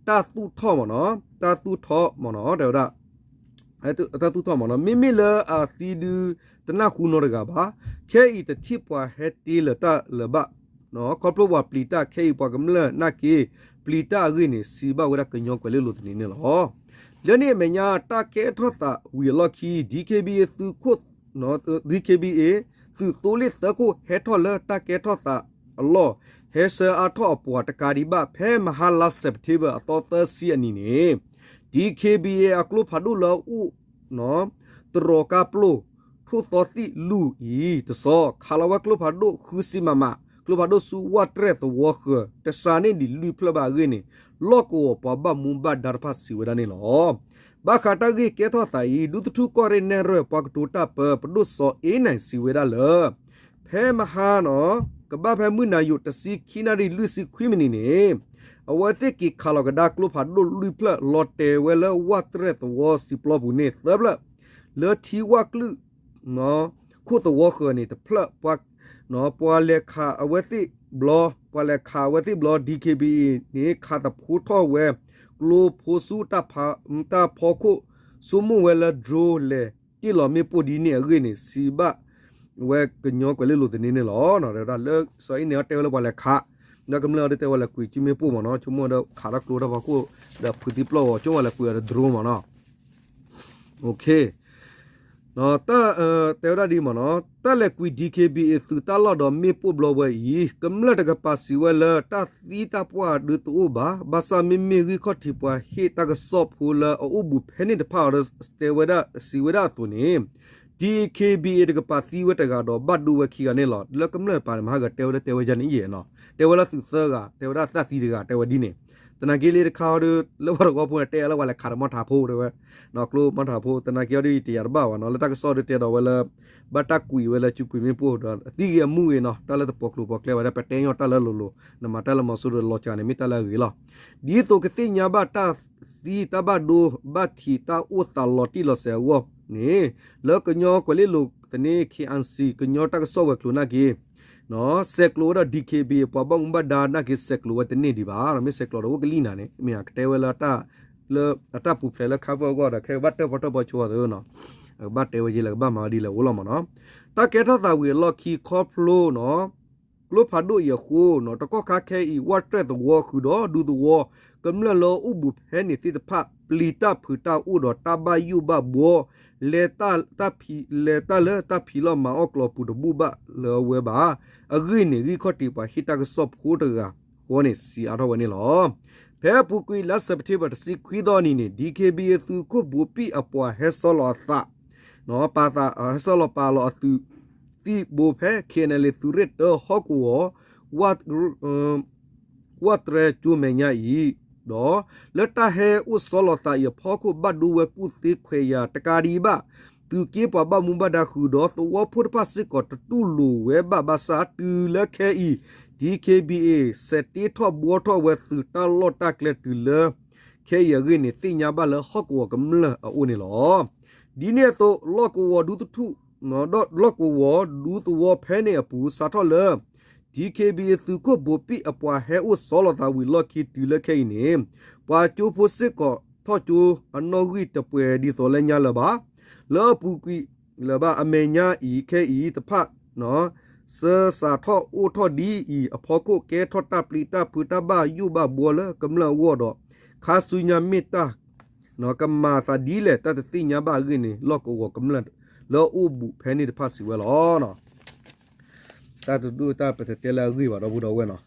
တၢ်သူၣ်ထီၣ်မ့ၢ်နီၤ, တၢ်သူၣ်ထီၣ်မ့ၢ်နီၤ တဲဝဲဒၣ် တၢ်သူၣ်ထီၣ်မ့ၢ်နီၤ, မ့မ့ၢ်လၢအသံဒု တနၢ်ဟူနီတဂၤဘၣ်. ခဲအံၤတထံၣ်ပှၤဟဲတ့လၢၤတၢ်လၢၤဘၣ်, ခီဖျိပှၤပျံၤတၢ်ခဲအံၤ ပှၤကမျၢၢ်နာ်က့ ပျံၤတၢ်အဂ့ၢ်န့ၣ် စံးဘၣ်ဝဲဒၣ်ကညီကွဲၤလ့လိၤသန့န့ၣ်လီၤ. လၢန့ၣ်အမဲာ်ညါ တၢ်ကဲထီၣ်သးဝံၤအလီၢ်ခံ DKBA သုးခိၣ် DKBA သုးသိလ့ၣ်သၢခိၣ်ဟဲထီၣ်လၢတၢ်ကဲထီၣ်သးအလီၢ် ဟဲဆှၢအါထီၣ်အပှၤတကးဒံးဘၣ် ဖဲမဟါလါစဲးပထ့ဘၢၣ်အသီသၢဆံအနံၤန့ၣ် DKBA အကျိဖးဒိၣ်လၢအအိၣ် တရီၤကါပျိ ထိၣ်သီသံၣ်လွံၢ်အံၤ တစီၤ ခးလီၤဝဲကျိဖးဒိၣ်ဃုဆံ MM ကျိဖးဒိၣ်ဆူဝၣ်တရဲၣ်သဝီဃၢၤ တစှၤန့ၢ်ဒံးလွံၢ်ဖျၢၣ်ဘၣ်အဂ့ၢ်န့ၣ် လီၢ်ကဝီၤပှၤဘၣ်မူဘၣ်ဒါတဖၣ်စံးဝဲဒၣ်န့ၣ်လီၤ. ဘၣ်ဃးတၢ်ဂ့ၢ်ကဲထီၣ်သးအံၤ ဒူသထူၣ်ကီၢ်ရ့ၣ်နဲၣ်ရွဲၣ် ပှၤကတိၤတၢ်ပၢ ပဒိၣ်စီၤအ့နၢ်စံးဝဲဒၣ်လၢ ဖဲမဟါနီၤ ကဘၣ်ဖဲမုၢ်နၤယိာ်တဆံခံနၣ်ရံၣ် လွံၢ်ဆံခွံမံးနံးန့ၣ် အဝဲသ့ၣ်က့ၤခးလီၤကဒါကျိဖးဒိၣ်လွံၢ်ဖျၢၣ် လီၤတဲာ်ဝဲလၢဝၣ်တရဲၣ်သဝီစံာ်ပျီပူၤန့ၣ်သၢဖျၢၣ်, လၢထံဝၣ်ကလုာ် ခိၣ်သဝီဃၢၤန့ၣ် တဖျၢၣ်, ပှၤလဲၤခးအဝဲသ့ၣ်ဘျီ, ပှၤလဲၤခးအဝဲသ့ၣ်ဘျီ DKBA န့ၣ် ခးသဖိထီၣ်ဝဲ ကျိဖိဆူ တၢ်ဖီခိၣ် ဆိကမိၣ်ဝဲလၢ drone လဲၤတ့ၢ်လီၤမ့ၣ်ပိၢ်ဒ်န့ၣ်အဂ့ၢ်န့ၣ် စံးဘၣ်ဝဲကညီကွဲၤလ့လိၤသန့န့ၣ်လီၤ. လၢစီၤအ့န့ၣ်တဲဝဲလၢပှၤလဲၤခး, ဒီးကမျၢၢ်အီၤဒ်တဲဝဲလဲၤကွံာ်စုမ့ၣ်ပိၢ်မ့ၢ်နီၤ, ဆိကမိၣ်ဒီးခးတၢ်ကျိတၢ်ဖီခိၣ် ဒီးဖုးသံပျီၢ်အီၤ ဆိကမိၣ်ဝဲလဲၤကွံာ်အီၤဒီး drone မ့ၢ်နီၤ. တၢ် တဲဝဲဒၣ်ဒ်မ့ၢ်နီၤ, တၢ်လဲၤကွံာ် DKBA သုးတၢ်လီၢ်ဒီးမ့ၣ်ပိၢ်ဘျီဝဲအံၤ ကမျၢၢ်တကပၤစံးဝဲလၢတၢ်သံတၢ်ပှၢ်ဒုတအိၣ်ဘၣ်, ဘၣ်ဆၣ်မ့မ့ၢ်ဂံၢ်ခီၣ်ထံးပှၤဟ့ၣ်တၢ်ကစီၣ်ဖိလၢအအိၣ်ဘူးဖဲန့ၣ်တဖၣ်အီၤဒီးတဲဝဲဒၣ် စံးဝဲဒၣ်အသိးန့ၣ် DKBA တကပၤသံဝဲတဂၤဒီးဘၣ်ဒိဝဲခံဂၤန့ၣ်လီၤ. လၢကမျၢၢ်တပၤန့ၣ် မဟါကတဲဝဲလၢတဲဝဲယဲန့ၣ်ယဲနီၤ, တဲဝဲလၢသုးသၢဂၤ တဲဝဲဒၣ်သၣ်သံတဂၤ တဲဝဲဒ်န့ၣ်, သနာ်က့လံတခါအီၤဒီး လၢပှၤတဂီၢ်ဖိန့ၣ် တဲလၢပှၤလဲၤခးတမီၢ်ထးဖိတဲဝဲ, ကျိမီၢ်ထးဖိ သနာ်က့အီၤဒီးယတယာ်တဘၣ်ဘၣ်နီၤ, လၢတၢ်ကစီၣ်ဒီးတဲဒီးဝဲလၢ ဘၣ်တၢ်ကွံာ်ဝဲလၢစုကွံာ်မ့ၣ်ပိၢ်ဒီး အသံဂ့ၤအမူဂ့ၤနီၤ, တၢ်လၢတပိာ်ကျိၤပိာ်ကျဲဘၣ်ဒီး ပတဲညီတၢ်လၢလိၤလိၤ, နမၤတၢ်လၢမီၤစိရိၤလီၤစှၤန့ၣ် မ့ၢ်တၢ်လၢအဂ့ၤလီၤ. ဒ်သိးကသ့ၣ်ညါဘၣ်တၢ်သံတၢ်ဘၣ်ဒိဘၣ်ထံးတၢ်အိၣ်သးလီၤတံၢ်လီၤဆဲးအဂီၢ်န့ၣ်, လၢကညီကွဲၤလ့လိၤသန့ KNC ကညီတၢ်ကစီၣ်ဝဲၤကျိၤနာ်က့ ဆဲးကျိးဝဲဒီး DKBA ပှၤဘၣ်မူဘၣ်ဒါနာ်က့ ဆဲးကျိးဝဲတန့ၢ်ဒံးဘၣ်, မ့ၢ်ဆဲးကျိးဒီးအိၣ်ကလံၢ်နၤန့ၣ် မ့ၢ်အကတဲဝဲလၢ လၢအတၢ်ပူၤဖျဲးလၢခါပၢၢ်အဂီၢ်ဒီး ခဲကဘၣ်တၢၣ်ပီၣ်တၢၣ်ပီဆိအီၤသ့နီၤ, ကဘၣ်တဲဝဲယဲလဲၣ် ကဘၣ်မၤဝဲဒ်လဲၣ်အိၣ်လီၤမ့ၢ်နီၤ. တၢ်ကဲထီၣ်သးဝံၤအလီၢ်ခံခီဖျိနီၤ ကျိဖးဒိၣ်အံၤအဃိနီၤ, တကီၢ်ခါခဲအံၤ ဝၣ်တြဲၣ်သဝီဃုာ်ဒီးဒူသဝီ ကမျၢၢ်လၢအိၣ်ဘူးဖဲန့ၣ်သ့ၣ်တဖၣ် ပျံၤတၢ်ဖုးတၢ်အိၣ်ဒီးတၢ်ဘၣ်ယိၣ်ဘၣ်ဘှီ လဲၤတၢ်လၢတၢ်ဖံးလီၢ်မၤအီၣ်ကျီၤပူၤတဘူၣ်ဘၣ်လၢအဝဲဘၣ်. အဂ့ၢ်န့ၣ် ဂံၢ်ခီၣ်ထံးပှၤဟ့ၣ်တၢ်ကစီၣ်ဖိတဂၤဃီန့ၣ် စံးအါထီၣ်ဝဲန့ၣ်လီၤ. ဖဲအပူၤကွံာ်လါစဲးပထ့ဘၢၣ်တဆံခွံသီနံၤန့ၣ် DKBA သုးခိၣ်ဘိးပံၣ်အပှၤဟဲဆီလီၤအသး ပာ်သး ဟဲဆီလီၤပာ်လီၤအသုးသံၣ်ဘိဖဲ KNLA သုးရ့ၣ်တၢဟီၣ်ကဝီၤ ဝၣ်တြဲၣ်ကၠိမဲာ်ညါအံၤ, ဒီးလၢတၢ်ဟဲအိၣ်ဆီလီၤသးအံၤအဖီခိၣ် ဘၣ်ဒိဝဲကူၣ်သ့ခွဲးယာ်တကးဒံးဘၣ်, သုးက့ပှၤဘၣ်မူဘၣ်ဒါဃုာ်ဒီးသဝီဖိတဖၣ်စ့ၢ်ကီး တတူၢ်လိာ်ဝဲဘၣ်ဘၣ်ဆၣ် တုၤလၢခဲအံၤ DKBA စဲးတ့ထီၣ်ဘှီထီၣ်ဝဲသုးတၢ်လီၢ်တၢ်ကျဲတုၤလၢ ခဲအံၤအဂ့ၢ်န့ၣ် သ့ၣ်ညါဘၣ်လၢဟီၣ်ကဝီၤကမျၢၢ်အအိၣ်န့ၣ်လီၤ. ဒ်န့ၣ်အသိး လီၢ်ကဝီၤဒူသထူၣ် ဒီးလီၢ်ကဝီၤဒူသဝီဖဲန့ၣ်အပူၤ စးထီၣ်လၢ DKBA သုးခိၣ်ဘိးပံၣ်အပှၤဟဲအိၣ်ဆီလီၤသးဝံၤလီၢ်ခံတုၤလၢခဲအံၤန့ၣ် ပှၤကၠိဖိစ့ၢ်ကီးထီၣ်ကၠိအနီၣ်ဂံၢ်တပှဲၤဒ်သိးလၢညါလၢၤဘၣ်. လၢအပူၤကွံာ်လၢၤဘၣ် အမဲာ်ညါအံၤခဲအံၤတဖၣ် စၢစးထီၣ်အိၣ်ထီၣ်ဒ်အံၤအဖီခိၣ် ကဲထီၣ်တၢ်ပျံၤတၢ်ဖုးတၢ်ဘၣ်ယိၣ်ဘၣ်ဘှီလၢကမျၢၢ်အဂီၢ်ဒီး ခါဆူညါမ့ၢ်တၢ် ကမၤသးဒ်လဲၣ် တၢ်တသ့ၣ်ညါဘၣ်အဂ့ၢ်န့ၣ် လီၢ်ကဝီၤကမျၢၢ်လၢအအိၣ်ဘူးဖဲန့ၣ်တဖၣ်စံးဝဲလီၤ. တၢ်တဒိၣ်တၢ်ပတတဲလၢအဂ့ၢ်ဘၣ်ဒီပုၢ်ဒီဝဲၢ်နီၤ,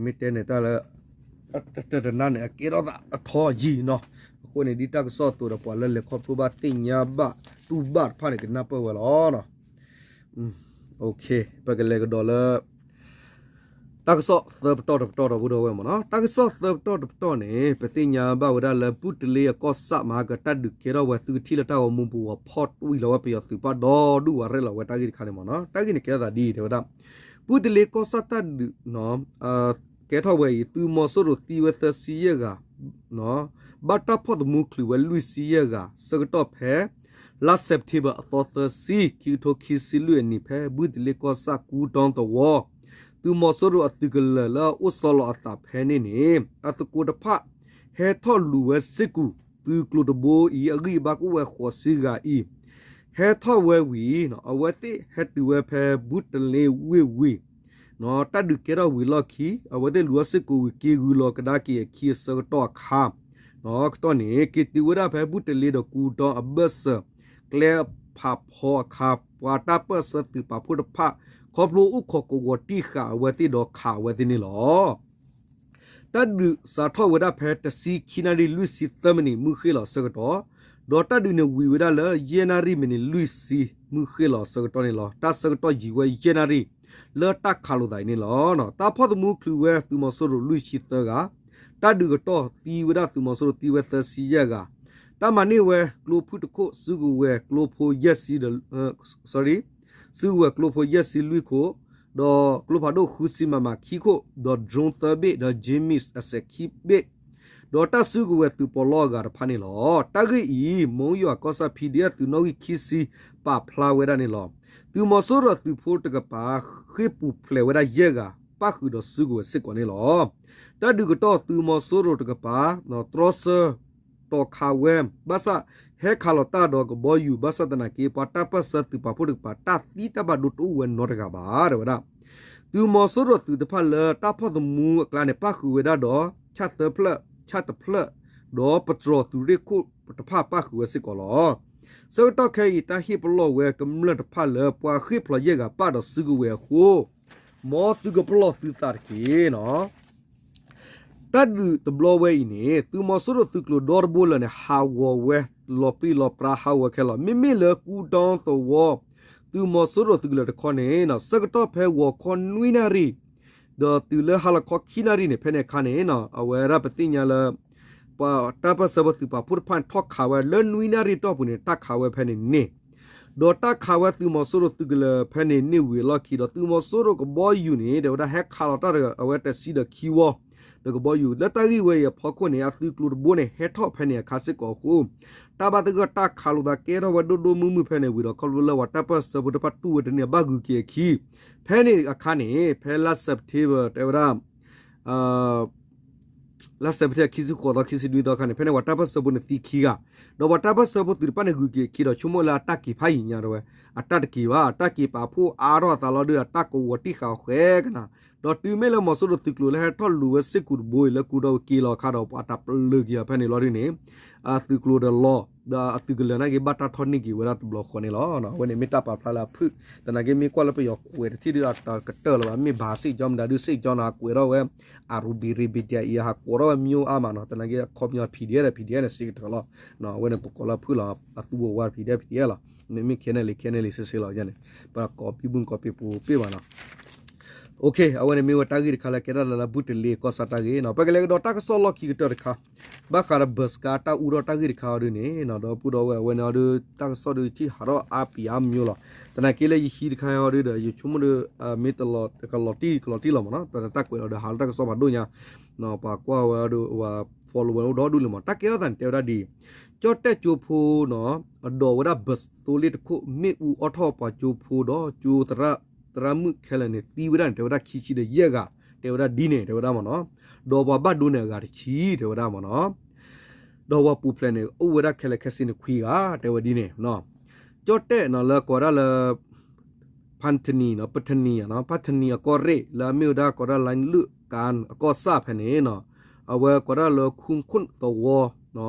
မ့ၢ်တဲန့ၣ်တၢ်လၢ တတနါန့ၣ် အကဲထီၣ်သးအထီယံာ်နီၤ, အဃိန့ၣ် ဒ်တၢ်ကစီၣ်အသိးဒီး ပှၤလၢလဲၤခီဖျိဘၣ်သ့ၣ်ညါဘၣ်တူၢ်ဘၣ်တဖၣ်န့ၣ် ကနၢ်ပၢၢ်ဝဲလီၤ. ပကလဲၤကဒီးလၢ တၢ်ကစီၣ်သၢပတီၢ်တပတီၢ်ဒီပုၢ်ဒီဝဲၢ်မ့ၢ်နီၤ, တၢ်ကစီၣ်သၢပတီၢ်တပတီၢ်န့ၣ် ပသ့ၣ်ညါဘၣ်ဝဲဒၣ်လၢ ဘုတလ့အကီၢ်ဆၣ်မၤကတၢ်ဒုးကဲထီၣ်ဝဲ သုကထံၣ်လၢတၢ်ဂီၤမူပူၤအီၤ ဖီၣ်တွံၢ်လီၤဝဲပယီၤသုးပာ်ဒီဒူၣ်ဝးရဲၣ်လီၤဝဲတၢ်ဂ့ၢ်တခါန့ၣ်မ့ၢ်နီၤ, တၢ်ဂ့ၢ်န့ၣ်ကဲထီၣ်သးဒ်အံၤ တဲဝဲဒၣ် ဘုတလ့ကီၢ်ဆၣ်တၢ်ဒုး ကဲထီၣ်ဝဲအံၤ သုးမီၤစိရိၤသံဝဲသၢဆံယဲၢ်ဂၤ ဘၣ်တၢ်ဖီၣ်သမူချုးဝဲလွံၢ်ဆံယဲၢ်ဂၤ ဆၢကတီၢ်ဖဲ လါစဲးပထ့ဘၢၣ်အသီသၢဆံ ခံကထိခံဆံလွံၢ်အနံၣ် ဖဲဘုတလ့ကီၢ်ဆၣ်ကူတီသဝီ သုးမီၤစိရိၤအသုးကလၢၤလၢအအိၣ်ဆီလီၤအသးဖဲန့ၣ်န့ၣ် အသကိးတဖၣ် ဟဲထီၣ်လူၤဝဲစ့ၢ်ကီး သုးကျိၤတဘိအံၤ အဂံၢ်အဘါကအိၣ်ဝဲဃိးဆံဂၤအံၤ ဟဲထီၣ်ဝဲဝံၤ အဝဲသ့ၣ်ဟဲတုၤဝဲဖဲဘုတလ့ဝ့ၢ်ဝံၤ တၢ်ဒုးကဲထီၣ်ဝံၤလီၢ်ခံ အဝဲသ့ၣ်လူၤထီၣ်စ့ၢ်ကီးဝံၤ က့ၤဂုာ်လီၤကဒါက့ၤအခံအဆၢကတီၢ်အခါ ကတီၢ်န့ၣ် က့ၤတုၤဝဲဒၣ်ဖဲဘုတလ့ဒီးကူတီအဘၢၣ်စၢၤ ကျဲဖးဖီအခါ ပှၤတၢ်ပၢၢ်ဆၢသုးပာ်ဖှိၣ်တဖၣ် ခီဖျိအိၣ်ခိးကဝီၤတံၢ်ဃာ်အဝဲသ့ၣ်ဒီးခးအဝဲသ့ၣ်န့ၣ်လီၤ. တၢ်ဒုးစးထီၣ်ဝဲဒၣ်ဖဲတဆံခံနၣ်ရံၣ်လွံၢ်ဆံသၢမံးနံး မုၢ်ဃ့ၢ်လီၤအဆၢကတီၢ်, ဒီးတၢ်ဒုးန့ၣ်ဝံၤဝဲဒၣ်လၢ ယဲၢ်နၣ်ရံၣ်မံးနံးလွံၢ်ဆံ မုၢ်ဃ့ၢ်လီၤအဆၢကတီၢ်န့ၣ်လီၤ. တၢ်ဆၢကတီၢ်ယံာ်ဝဲယဲၢ်နၣ်ရံၣ် လၢတၢ်ခးလိာ်သးအံၤန့ၣ်လီၤ. တၢ်ဖီၣ်သမူချုးဝဲသုးမီၤစိရိၤလွံၢ်ဆံသၢဂၤ, တၢ်ဒုးကတီၢ်သံဝဲဒၣ်သုးမီၤစိရိၤသံဝဲသၢဆံယဲၢ်ဂၤ, တၢ်မၤန့ၢ်ဝဲကျိဖုၣ်တခိၣ် စုကဝဲၤကျိဖိယဲၢ်ဆံ sorry စုကဝဲၤကျိဖိယဲၢ်ဆံလွံၢ်ခိၣ်, ဒီးကျိဖးဒိၣ်ဃုဆံ MM ခံခိၣ်, ဒီး drone သၢဘ့ၣ်, ဒီး JMIX အစဲးခံဘ့ၣ်, ဒီးတၢ်စုကဝဲၤသုးပီးလီအဂၤတဖၣ်န့ၣ်လီၤ. တၢ်ဂ့ၢ်အံၤ မိယွၤကီၢ်ဆၣ် PDF သုးနီၣ်ဂံၢ်ခံဆံ ပာ်ဖျါဝဲဒၣ်န့ၣ်လီၤ. သုးမီၤစိရိၤသုးဖိတကပၤ ဃ့ၢ်ပူၤဖျဲးဝဲဒၣ်ယဲၢ်ဂၤ ပၣ်ဃုာ်ဒီးစုကဝဲၤစ့ၢ်ကီးန့ၣ်လီၤ. တၢ်ဒုးကတီၢ်သုးမီၤစိရိၤတကပၤ တြီဆၢ တီၤခးဝဲ ဘၣ်ဆၣ် ဟဲခးလီၤတၢ်ဒီးကဘီယူၤ ဘၣ်ဆၣ်သနာ်က့ ပှၤတၢ်ပၢၢ်ဆၢသုးပာ်ဖှိၣ်တကပၤ တၢ်သံတၢ်ဘၣ်ဒိတအိၣ်ဝဲနီတဂၤဘၣ် တဲဝဲဒၣ်. သုးမီၤစိရိၤသုးတဖၣ်လၢတၢ်ဖီၣ်သမူအကျါန့ၣ် ပၣ်ဃုာ်ဝဲဒၣ်ဒီး ဆၣ်သၢဖျၢၣ်, ဆၣ်တဖျၢၣ်, ဒီးပတြီၤသုးရ့ၣ်ခိၣ်တဖၣ်ပၣ်ဃုာ်ဝဲစ့ၢ်ကီးလီၤ. ဆၢကတီၢ်ခဲအံၤ တၢ်ဟ့ၣ်ပလီၢ်ဝဲကမျၢၢ်တဖၣ်လၢပှၤဃ့ၢ်ဖျိးယဲၢ်ဂၤပၣ်ဒီးစုကဝဲၤအဃိ မ်သုကပလီၢ်သုသးတက့ၢ်နီၤ. တၢ်ဒုးတဘျီဝဲအံၤန့ၣ် သုးမီၤစိရိၤသုးကျိၤဒီတဘိလၢာ်န့ၣ် ဟးဂီၤဝဲလီၤပြံလီၤပြါ ဟးဂီၤခဲလီၤ. မ့မ့ၢ်လၢကူဒီသဝီ သုးမီၤစိရိၤသုးကလၢၤတခီန့ၣ် ဆၢကတီၢ်ဖဲဂီၤခီနွံနၣ်ရံၣ် ဒီးတုၤလၢဟါလီၤခီခံနၣ်ရံၣ်န့ၣ် ဖဲန့ၣ်အခါန့ၣ် အဝဲဒၣ်ပသ့ၣ်ညါလၢ ပှၤတၢ်ပၢၢ်ဆၢဖိသုးပာ်ဖှိၣ်တဖၣ်န့ၣ် ထီၣ်ခးဝဲလၢနွံနၣ်ရံၣ်တီၢ်ပူၤန့ၣ် တၢ်ခးဝဲဖဲန့ၣ်န့ၣ် ဒီးတၢ်ခးဝဲသုးမီၤစိရိၤသုးကလၢၤဖဲန့ၣ်န့ၣ်ဝံၤအလီၢ်ခံဒီး သုးမီၤစိရိၤကဘီယူၤန့ၣ် တဲဝဲဒၣ်ဟဲခးလီၤတၢ်ဒီးအဝဲတဆံဒီးခံဝီ ဒီးကဘီယူၤ လၢတၢ်ဂ့ၢ်ဝဲအံၤအဖီခိၣ်န့ၣ် အသုးကျိၤတဘိန့ၣ် ဟဲထီၣ်ဖဲန့ၣ်အခါစ့ၢ်ကီးအဃိ တၢ်ဘၣ်သဂၢၢ်တၢ်ခးလိာ်သးကဲထီၣ်ဝဲဒိၣ်ဒိၣ်မုၢ်မုၢ်ဖဲန့ၣ်ဝံၤဒီး ခီဖျိလၢပှၤတၢ်ပၢၢ်ဆၢဖိတဖၣ်တူၢ်ဝဲတန့ၢ်ဘၣ်ဂုၤက့ၤအခံ ဖဲန့ၣ်အခါန့ၣ် ဖဲလါ September တဲဝဲဒၣ် လါ September ခံဆံဃိးသီ ခံဆံနွံသီအခါန့ၣ် ဖဲန့ၣ်ပှၤတၢ်ပၢၢ်ဆၢဖိန့ၣ်သံခံဂၤ ဒီးပှၤတၢ်ပၢၢ်ဆၢဖိသုးတဖၣ်န့ၣ်ဂုၤက့ၤအခံဒီး ဆိကမိၣ်လၢအတၢ်က့ၤဖးယံၤညါတဲဝဲ အတၢ်တက့ၤဘၣ် အတၢ်က့ၤပာ်ဖှိၣ်အါထီၣ်အသးလီၤဒုး အတၢ်ကဝီၤတံၢ်ဃာ်အီၤဃဲကနၤ ဒီးတုၤမ့ၢ်လၢမီၤစိရိၤသုးကျိၤလၢဟဲထီၣ်လူၤဝဲစ့ၢ်ကီးတဘိအံၤ လၢကူဒီးက့ၤလီၤအခါဒီး ပှၤတၢ်ပျုၤက့ၤအီၤဖဲန့ၣ်လီၤဒုးန့ၣ် အသုးကျိၤဒီးလီၤ ဒီးအသုးကလၢၤနာ်က့ဘၣ်တၢ်ထီၣ်န့ၢ်က့ၤဝဲဒၣ်တဘျီဃီန့ၣ်လီၤ. အဝဲန့ၣ်မ့ၢ်တၢ်ပာ်ဖျါလၢအဖုၣ် သနာ်က့မ့ၢ်ကွၢ်လၢပယီၤကွဲးတထံၣ်ဒုးအတကတၢၢ်လၢၤဘၣ် မ့ၢ်ဘၣ်စ့ၣ်ကၠီမတၤဒုးစ့ၣ်ကၠီနီၤ ဟးကွဲးထီၣ်ဝဲ အရူဘံရံဘံတံအံၤ ဟးကွဲးထီၣ်ဝဲမ့ၢ်အိၣ်အါမးနီၤ သနာ်က့အခီပညီ PDF ဒီး PDF န့ၣ် စ့ၢ်ကထၢၣ်လီၤ. အဝဲန့ၣ်ပကိးလၢဖုၣ်လီၤ အသူဝဲဝါ PDF PDF လီၤ မ့မ့ၢ် KNLA KNLA စ့ၢ်စ့ၢ်လီၤန့ၣ် ပကိးပံဘုၣ်ကိးပံပူၤပ့ၢ်ဘၣ်နီၤ အဝဲန့ၣ်မ့ၢ်ဝဲတၢ်ဂ့ၢ်တခါလၢကဲထီၣ်လၢလၢဘုၣ်တလ့ကီၢ်ဆၣ်တၢ်ဂ့ၢ်နီၤ ပကလဲၤကဒီးတၢ်ကစီၣ်လီၢ်ခံကတၢၢ်တခါ ဘၣ်ဃးဒီး bus ကါတၢ်အူထီၣ်တၢ်ဂ့ၢ်တခါအီၤဒုးန့ၣ် ဒီပုၢ်ဒီဝဲၢ်အဝဲန့ၣ်အီၤဒုး တၢ်ကစီၣ်ဒုးထံၣ်ဟးထီၣ်အါပံၤအါမံၤလီၤ. သနာ်က့လၢယဟံးတခါအီၤဒုးဒီး ယဆိကမိၣ်ဒုး မ့ၢ်တလီၤကလီၤတံၢ်ကလီၤတံၢ်လီၤမးနီၤ တၢ်ကွဲးလီၤဒီးဟးလၢတၢ်ကစီၣ်ဖးဒိၣ်ညါ ပှၤကွၢ်ဝဲဒုး follower အိၣ်ဒီဒူၣ်လံမး တၢ်ကဲထီၣ်သးန့ၣ် တဲဝဲဒၣ်ဒ်အံၤ ကၠီၣ်တဲၣ်ကၠိဖိနီၤ အဒိးဝဲဒၣ် bus သိလ့ၣ်တခိၣ် မ့ၣ်အူအီၣ်ထီၣ်ပှၤကၠိဖိဒီးကၠိသရၣ် သရၣ်မုၣ်ခဲလၢာ်န့ၣ် သံဝဲဒၣ်န့ၣ် တဲဝဲဒၣ်ခံဆံဒီးယဲၢ်ဂၤ တဲဝဲဒၣ်ဒ်န့ၣ် တဲဝဲဒၣ်မးနီၤ ဒီးပှၤဘၣ်ဒိန့ၣ်အဂၤတဆံ တဲဝဲဒၣ်မးနီၤ ဒီးပှၤပူၤဖျဲးန့ၣ် အိၣ်ဝဲဒၣ်ခဲလၢာ်ခဲဆ့န့ၣ်ခွံဂၤ တဲဝဲဒ်န့ၣ် ကၠီၣ်တဲၣ်နီၤ လၢကိးဝဲဒၣ်လၢ ဖါတနံၤနီၤ ပထနံၤနီၤ ဖါတနံၤအကီၢ်ရ့ၣ် လၢအမ့ၢ်ဝဲဒၣ်ကိးဝဲဒၣ် လိုင်လုၣ်ကၣ် အကီၢ်ဆၣ်ဖဲန့ၣ်နီၤ အဝဲကိးဝဲဒၣ်လၢ ခုၣ်ခိၣ်သဝီ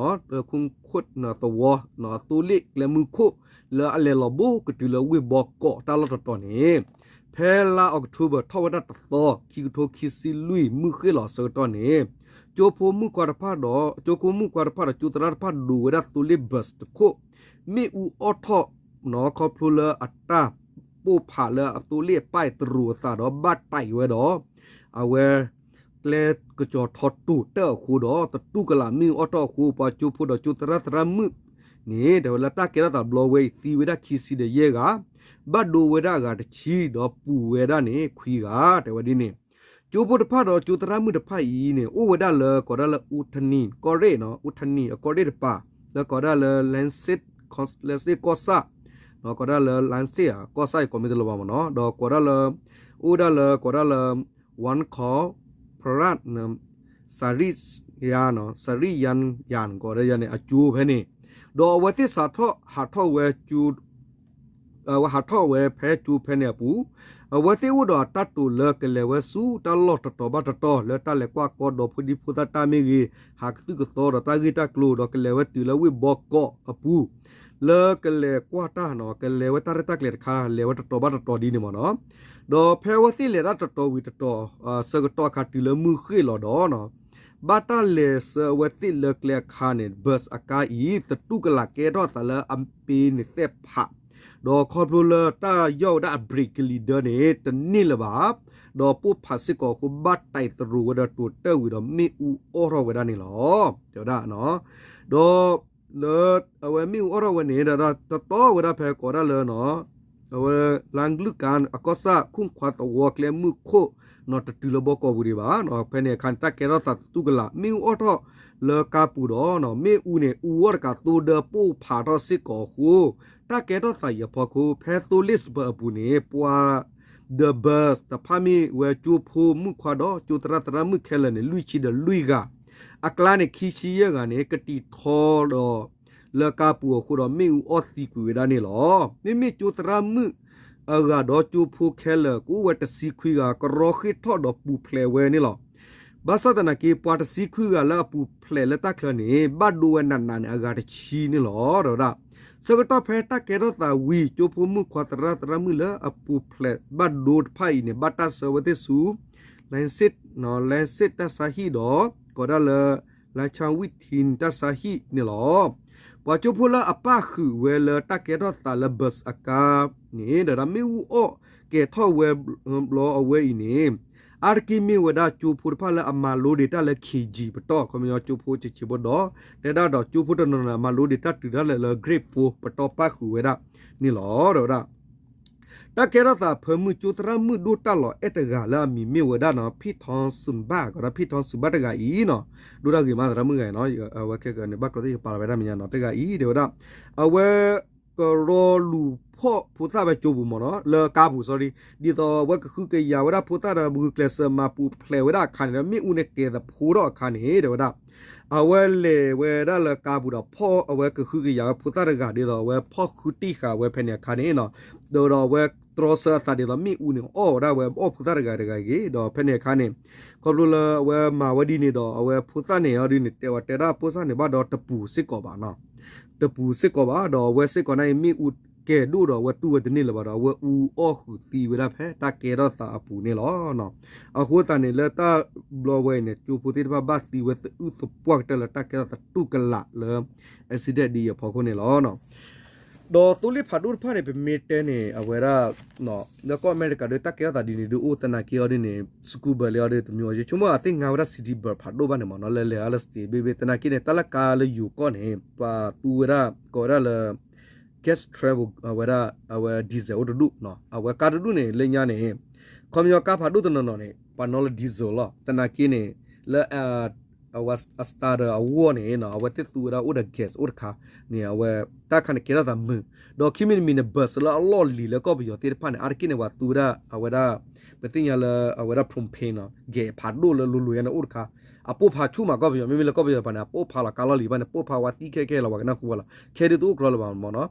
ခုၣ်ခိၣ်သဝီ အသိလ့ၣ်ကျဲမုၢ်ခိၣ် လၢအလဲၤလီၤဘိကတုၤလၢဝ့ၢ်ဘီကီးတၢ်လီၢ်တတီၤန့ၣ် ဖဲလါ October ထီၣ်ဝဲဒၣ်တသီ ခံကထိခံဆံလွံၢ် မုၢ်ဃ့ၢ်လီၤအဆၢကတီၢ်န့ၣ် ကၠိဖိမုၣ်ခွါတဖၣ်ဒီး ကၠိဖိမုၣ်ခွါတဖၣ်ဒီးကၠိသရၣ်တဖၣ်ဒိးဝဲဒၣ်သိလ့ၣ် bus တခိၣ် မ့ၣ်အူအီၣ်ထီၣ်နီၤ ခီဖျိလၢအတၢ်ပိၢ်ဖးလၢအသိလ့ၣ်အပၢ်အံၤတရူးအသးဒီးဘၣ်တဲာ်ဝဲဒီး အဝဲ ကျဲကစီၤထီတိာ်တၢၢ်အဃိဒီး သတူၢ်ကလာ်မ့ၣ်အူအီၣ်ထီၣ်အဃိ ပှၤကၠိဖိဒီးကၠိသရၣ်သရၣ်မုၣ်န့ၣ် တဲဝဲလၢတၢ်ကဲထီၣ်သးဘျီဝဲအံၤ သံဝဲဒၣ်ခံဆံဒီးယဲၢ်ဂၤ, ဘၣ်ဒိဝဲဒၣ်အဂၤတဆံ ဒီးပူၤဝဲဒၣ်န့ၣ်ခွံဂၤ တဲဝဲဒ်န့ၣ်. ကၠိဖိတဖၣ်ဒီးကၠိသရၣ်မုၣ်တဖၣ်အံၤန့ၣ် အိၣ်ဝဲဒၣ်လၢကိးဒၣ်လၢ အူထနံၣ် ကီၢ်ရ့ၣ်နီၤ, အူထနံၣ်အကီၢ်ရ့ၣ်တပၤ လၢကိးဒၣ်လၢ လၢစ့ၣ်ကီၢ်ဆၣ်, ကိးဒၣ်လၢ လၢစ့ၣ် ကီၢ်ဆၣ်အံၤကိးမ့ၢ်တလီၤဘၣ်မ့ၢ်နီၤ, ဒီးကိးဒၣ်လၢ အိၣ်ဝဲဒၣ်လၢကိးဒၣ်လၢ ဝၣ်ခီၣ် ဖရၣ် စၤရံယါ စၤရံယါယါ ကိးဒၣ်ယါန့ၣ် အကၠိဖဲန့ၣ်, ဒီးအဝဲသ့ၣ်စးထီၣ်ဟးထီၣ်ဝဲ အဝဲဟးထီၣ်ဝဲဖဲကၠိဖဲန့ၣ်အပူၤ, အဝဲသ့ၣ်အိၣ်ဒီးအတၢ်တိာ်လၢကလဲၤဝဲဆူတၢ်လီၢ်တတီၤဘၣ်တတီၤ လၢတၢ်လဲၤကွၢ်ကီဒီဖိဒံဖိသၣ်တၢ်မ့ၢ်ဂ့ၤ, ဟးကသုၣ်ကသီဒီးတၢ်ဂ့ၢ်တၢ်ကျိၤ ဒီးကလဲၤဝဲတုၤလၢဝ့ၢ်ဘီကီးအပူၤ လၢကလဲၤကွၢ်တၢ်နီၤ, ကလဲၤဝဲတၢ်ရဲၣ်တၢ်ကျဲၤတခါ လဲၤဝဲတတီၤဘၣ်တတီၤဒ်န့ၣ်မ့ၢ်နီၤ. ဒီးဖဲအဝဲသ့ၣ်လဲၤတၢ်တတီၤဝံၤတတီၤ ဆၢကတီၢ်အခါတုၤလၢမုၢ်ဃ့ၢ်လီၤဒီး ဘၣ်တၢ်လဲၤဆှၢအဝဲသ့ၣ်လၢကျဲအခါန့ၣ် bus အကါအံၤ သတူၢ်ကလာ်ကဲထီၣ်သးလၢအပ့ၤန့ၣ်သဲၣ်ဖး, ဒီးခီဖျိလၢတၢ်ယီၢ်ဝဲဒၣ်အ brake ကလံၤဒၢန့ၣ် တန့ၢ်လၢၤဘၣ်, ဒီးပိၢ်ဖးစ့ၢ်ကီးအဃိ ဘၣ်တဲာ်သရူးဝဲဒီးတိာ်တၢၢ်ဝံၤဒီး မ့ၣ်အူအီၣ်ထီၣ်ဝဲဒၣ်န့ၣ်လီၤ. တဲဝဲဒၣ် ဒီးလၢအဝဲမ့ၣ်အူအီၣ်ထီၣ်ဝဲန့ၣ် ဒီးတတီဝဲဒၣ်ဖဲကိးဒၣ်လၢ အဝဲ လါကလုၢ်ကါ အကီၢ်ဆၣ် ခိၣ်ခွါသဝီကျဲမုၢ်ခိၣ်နီၤ တတုၤလၢဘီကီးပူၤဒံးဘၣ်. ဖဲန့ၣ်အခါန့ၣ် တၢ်ကဲထီၣ်သးသတူၢ်ကလာ် မ့ၣ်အူအီၣ်ထီၣ်လၢကါပူၤဒီး မ့ၣ်အူန့ၣ် အူအီၣ်တကးသိဒီးပိၢ်ဖးထီၣ်စ့ၢ်ကီးအဃိ တၢ်ကဲထီၣ်သးအံၤအဖီခိၣ် ဖဲသိလ့ၣ်စပၢၤအပူၤန့ၣ် ပှၤ the bus တဖၣ်မ့ၢ်ဝဲကၠိဖိမုၣ်ခွါဒီးကၠိသရၣ်သရၣ်မုၣ်ခဲလၢာ်န့ၣ် လွံၢ်ဆံဒီးလွံၢ်ဂၤ အကျါန့ၣ် ခံဆံယဲၢ်ဂၤန့ၣ် ကတံာ်ထီဒီး လၢကါပူၤအဃိဒီး မ့ၣ်အူအီၣ်သံကွံာ်ဝဲဒၣ်န့ၣ်လီၤ. မ့မ့ၢ်ကၠိသရၣ်မုၣ်အဂၤဒီးကၠိဖိခဲလၢာ် ကအိၣ်ဝဲတဆံခွံဂၤ ကရီဃ့ၢ်ထီၣ်ဒီးပူၤဖျဲးဝဲန့ၣ်လီၤ. ဘၣ်ဆၣ်သနာ်က့ ပှၤတဆံခွံဂၤလၢအပူၤဖျဲးလၢတၢ်ချၢန့ၣ် ဘၣ်ဒိဝဲနးနးန့ၣ် အဂၤတဆံန့ၣ်လီၤ. တဲဝဲဒၣ် ဆၢကတီၢ်ဖဲတၢ်ကဲထီၣ်သးဝံၤ ကၠိဖိမုၣ်ခွါသရၣ်သရၣ်မုၣ်လၢအပူၤဖျဲးဘၣ်ဒိတဖၣ်အံၤန့ၣ် ဘၣ်တၢ်ဆှၢဝဲသ့ၣ်ဆူ Lancet, Lancet တၢ်ဆါဟံၣ်ဒီး ကိးဒၣ်လၢ Lancet Within တၢ်ဆါဟံၣ်န့ၣ်လီၤ. ပှၤကၠိဖိလၢအပၣ်ဃုာ်ဝဲလၢတၢ်ကဲထီၣ်သးလၢ bus အကါန့ၣ် ဒီးမ့ၣ်အူအီၣ်ကဲၤထီၣ်ဝဲဘျီအဝဲအံၤန့ၣ် အါတက့ၢ်မ့ၢ်ဝဲဒၣ်ကၠိဖိတဖၣ်လၢအမၤလိဒံးတၢ်လၢ K G ပတီၢ် ခီပညီကၠိဖိဆံးဆံးဖိဒီး တဲဒၣ်ဒီးကၠိဖိတနီၤနီၤန့ၣ် အမၤလိဒံးတၢ်တုၤဒၣ်လဲာ်လၢ grade four ပတီၢ်ပၣ်ဃုာ်ဝဲဒၣ်န့ၣ်လီၤ. ဒီးဝဲဒၣ် တၢ်ကဲထီၣ်သးဖၢမုၢ်ကၠိသရၣ်မုၣ်ဒိၣ်တၢ်လီၤအဲၣ်တဂၤလၢအမံၤမ့ၢ်ဝဲဒၣ်နီၤ ဖံၣ်ထီစူဘၣ် ကဒီး ဖံၣ်ထီစူဘၣ် တဂၤအံၤနီၤ ဒိၣ်တၢ်ဂ့ၤမးသရၣ်မုၣ်ဂၤအံၤနီၤ အဝဲခဲကနံၣ်ဘၣ်ကျိၤသ့ၣ်ယပာ်လီၤဝဲဒၣ်မဲာ်ညါနီၤ တဂၤအံၤ တဲဝဲဒၣ် အဝဲ ကရီလူၤဖီၣ်ဖိသၣ်ဝဲကၠိပူၤမ့ၢ်နီၤ လၢကါပူၤ sorry ဒ်သိးအဝဲကဟုကယာ်ဝဲဒၣ်ဖိသၣ်ဒီး ဂုာ်ကျဲးစၢးမၤပူၤဖျဲးဝဲဒၣ်အခါန့ၣ်ဒီး မ့ၣ်အူန့ၣ်ကဲၤသဖိထီၣ်အခါန့ၣ် တဲဝဲဒၣ် အဝဲလဲၤဝဲဒၣ်လၢကါပူၤဒီး ဖီၣ်အဝဲကဟုကယာ်ဝဲဖိသၣ်တဂၤ ဒ်သိးအဝဲဖီၣ်ဃုတံၢ်ဃာ်ဝဲဖဲန့ၣ်အခါန့ၣ်နီၤ ဒီးဒီးအဝဲတြီဆၢအသးဒ်သိးမ့ၣ်အူန့ၣ်အီၣ်ဝဲဒၣ်ဝဲအီၣ်ဖိသၣ်တဂၤတဂၤအဂ့ၢ် ဒီးဖဲန့ၣ်အခါန့ၣ် ခီဖျိလၢအဝဲမၤဝဲဒ်န့ၣ်ဒီး အဝဲဖိသၣ်န့ၣ်အီၤဒ်န့ၣ် တဲဝဲတဲဒၣ်ဖိသၣ်န့ၣ်ဘၣ်ဒီးတပူၤစ့ၢ်ကီးဘၣ်နီၤ တပူၤစ့ၢ်ကီးဘၣ် ဒီးအဝဲစ့ၢ်ကီးန့ၣ်အံၤ မ့ၣ်အူကဲၤဒိၣ်ဒီးအဝဲတူၢ်ဝဲတန့ၢ်လၢၤဘၣ်ဒီး အဝဲအူအီၣ်ဃုာ်သံဝဲဒၣ်ဖဲတၢ်ကဲထီၣ်သးအပူၤန့ၣ်လီၤ. အဃိသတးန့ၣ် လၢတၢ်ဘျီဝဲအံၤန့ၣ် ကၠိဖိသ့ၣ်တဖၣ်ဘၣ်သံဝဲသအုၣ်သပှၢ်ကတၢၢ်လၢတၢ်ကဲထီၣ်သးတူၢ်ကလာ်လၢ accident ဒ်အံၤအဖီခိၣ်န့ၣ်လီၤ. ဒီးသိလ့ၣ်ဖးဒိၣ်တဖၣ်န့ၣ် ပမ့ၢ်တဲန့ၣ် အဝဲဒၣ် လၢကီၢ်အမဲရကၤဒီး တၢ်ကဲထီၣ်သးဒ်န့ၣ်ဒုးအိၣ်သနာ်က့အီၤဒ်န့ၣ် school bus လၢအီၤဒ်တမံၤအီၤ ယဆိကမိၣ်အသ့ၣ်ငါဝဲဒၣ် city bus ဖးဒိၣ်ဘၣ်န့ၣ်မ့ၢ်နီၤ လၢလဲၤအါလၢ state ဘ့ၣ်ဘ့ၣ် သနာ်က့န့ၣ် တၢ်လၢကါလၢယိၤကီၢ်န့ၣ် ပှၤသူဝဲဒၣ် ကိးဝဲဒၣ်လၢ gas travel အဝဲဒၣ် အဝဲ diesel အိၣ်တဒူၣ် အဝဲကါတဒူၣ်န့ၣ် လၢညါန့ၣ် ခီပညီကါဖးဒိၣ်တနီၤနီၤန့ၣ် ပှၤနီၣ်လၢ diesel လီၤ သနာ်က့န့ၣ် လၢ အဝဲ အ starter အဂီၢ်န့ၣ် အဝဲသ့ၣ်သူဝဲဒၣ်အိၣ်ဒီး gas အိၣ်တခါန့ၣ် အဝဲ တၢ်ခါန့ၣ်ကဲထီၣ်သးမုာ် ဒီးခံမံၤတမံၤန့ၣ် bus လၢအလီၢ်လံၤလၢကီၢ်ပယီၤသ့ၣ်တဖၣ်န့ၣ် အါတက့ၢ်န့ၣ် ပှၤသူဝဲဒၣ် အဝဲဒၣ် ပသ့ၣ်ညါလၢအဝဲဒၣ် propane နီၤ gas ဖးဒိၣ်လၢလိၤလိၤညါန့ၣ်အိၣ်တခါ အပိၢ်ဖးဆူၣ်မးကီၢ်ပယီၤ မ့မ့ၢ်လၢကီၢ်ပယီၤတပၤန့ၣ် အပိၢ်ဖးလီၤကါလီၢ်လံၤဘၣ်န့ၣ် ပိၢ်ဖးဝဲသံခဲခဲလီၤ ပှၤကနၢ်ဟူဝဲလီၤ ခဲဒုးတအိၣ်ကြီလၢၤဘၣ်မ့ၢ်နီၤ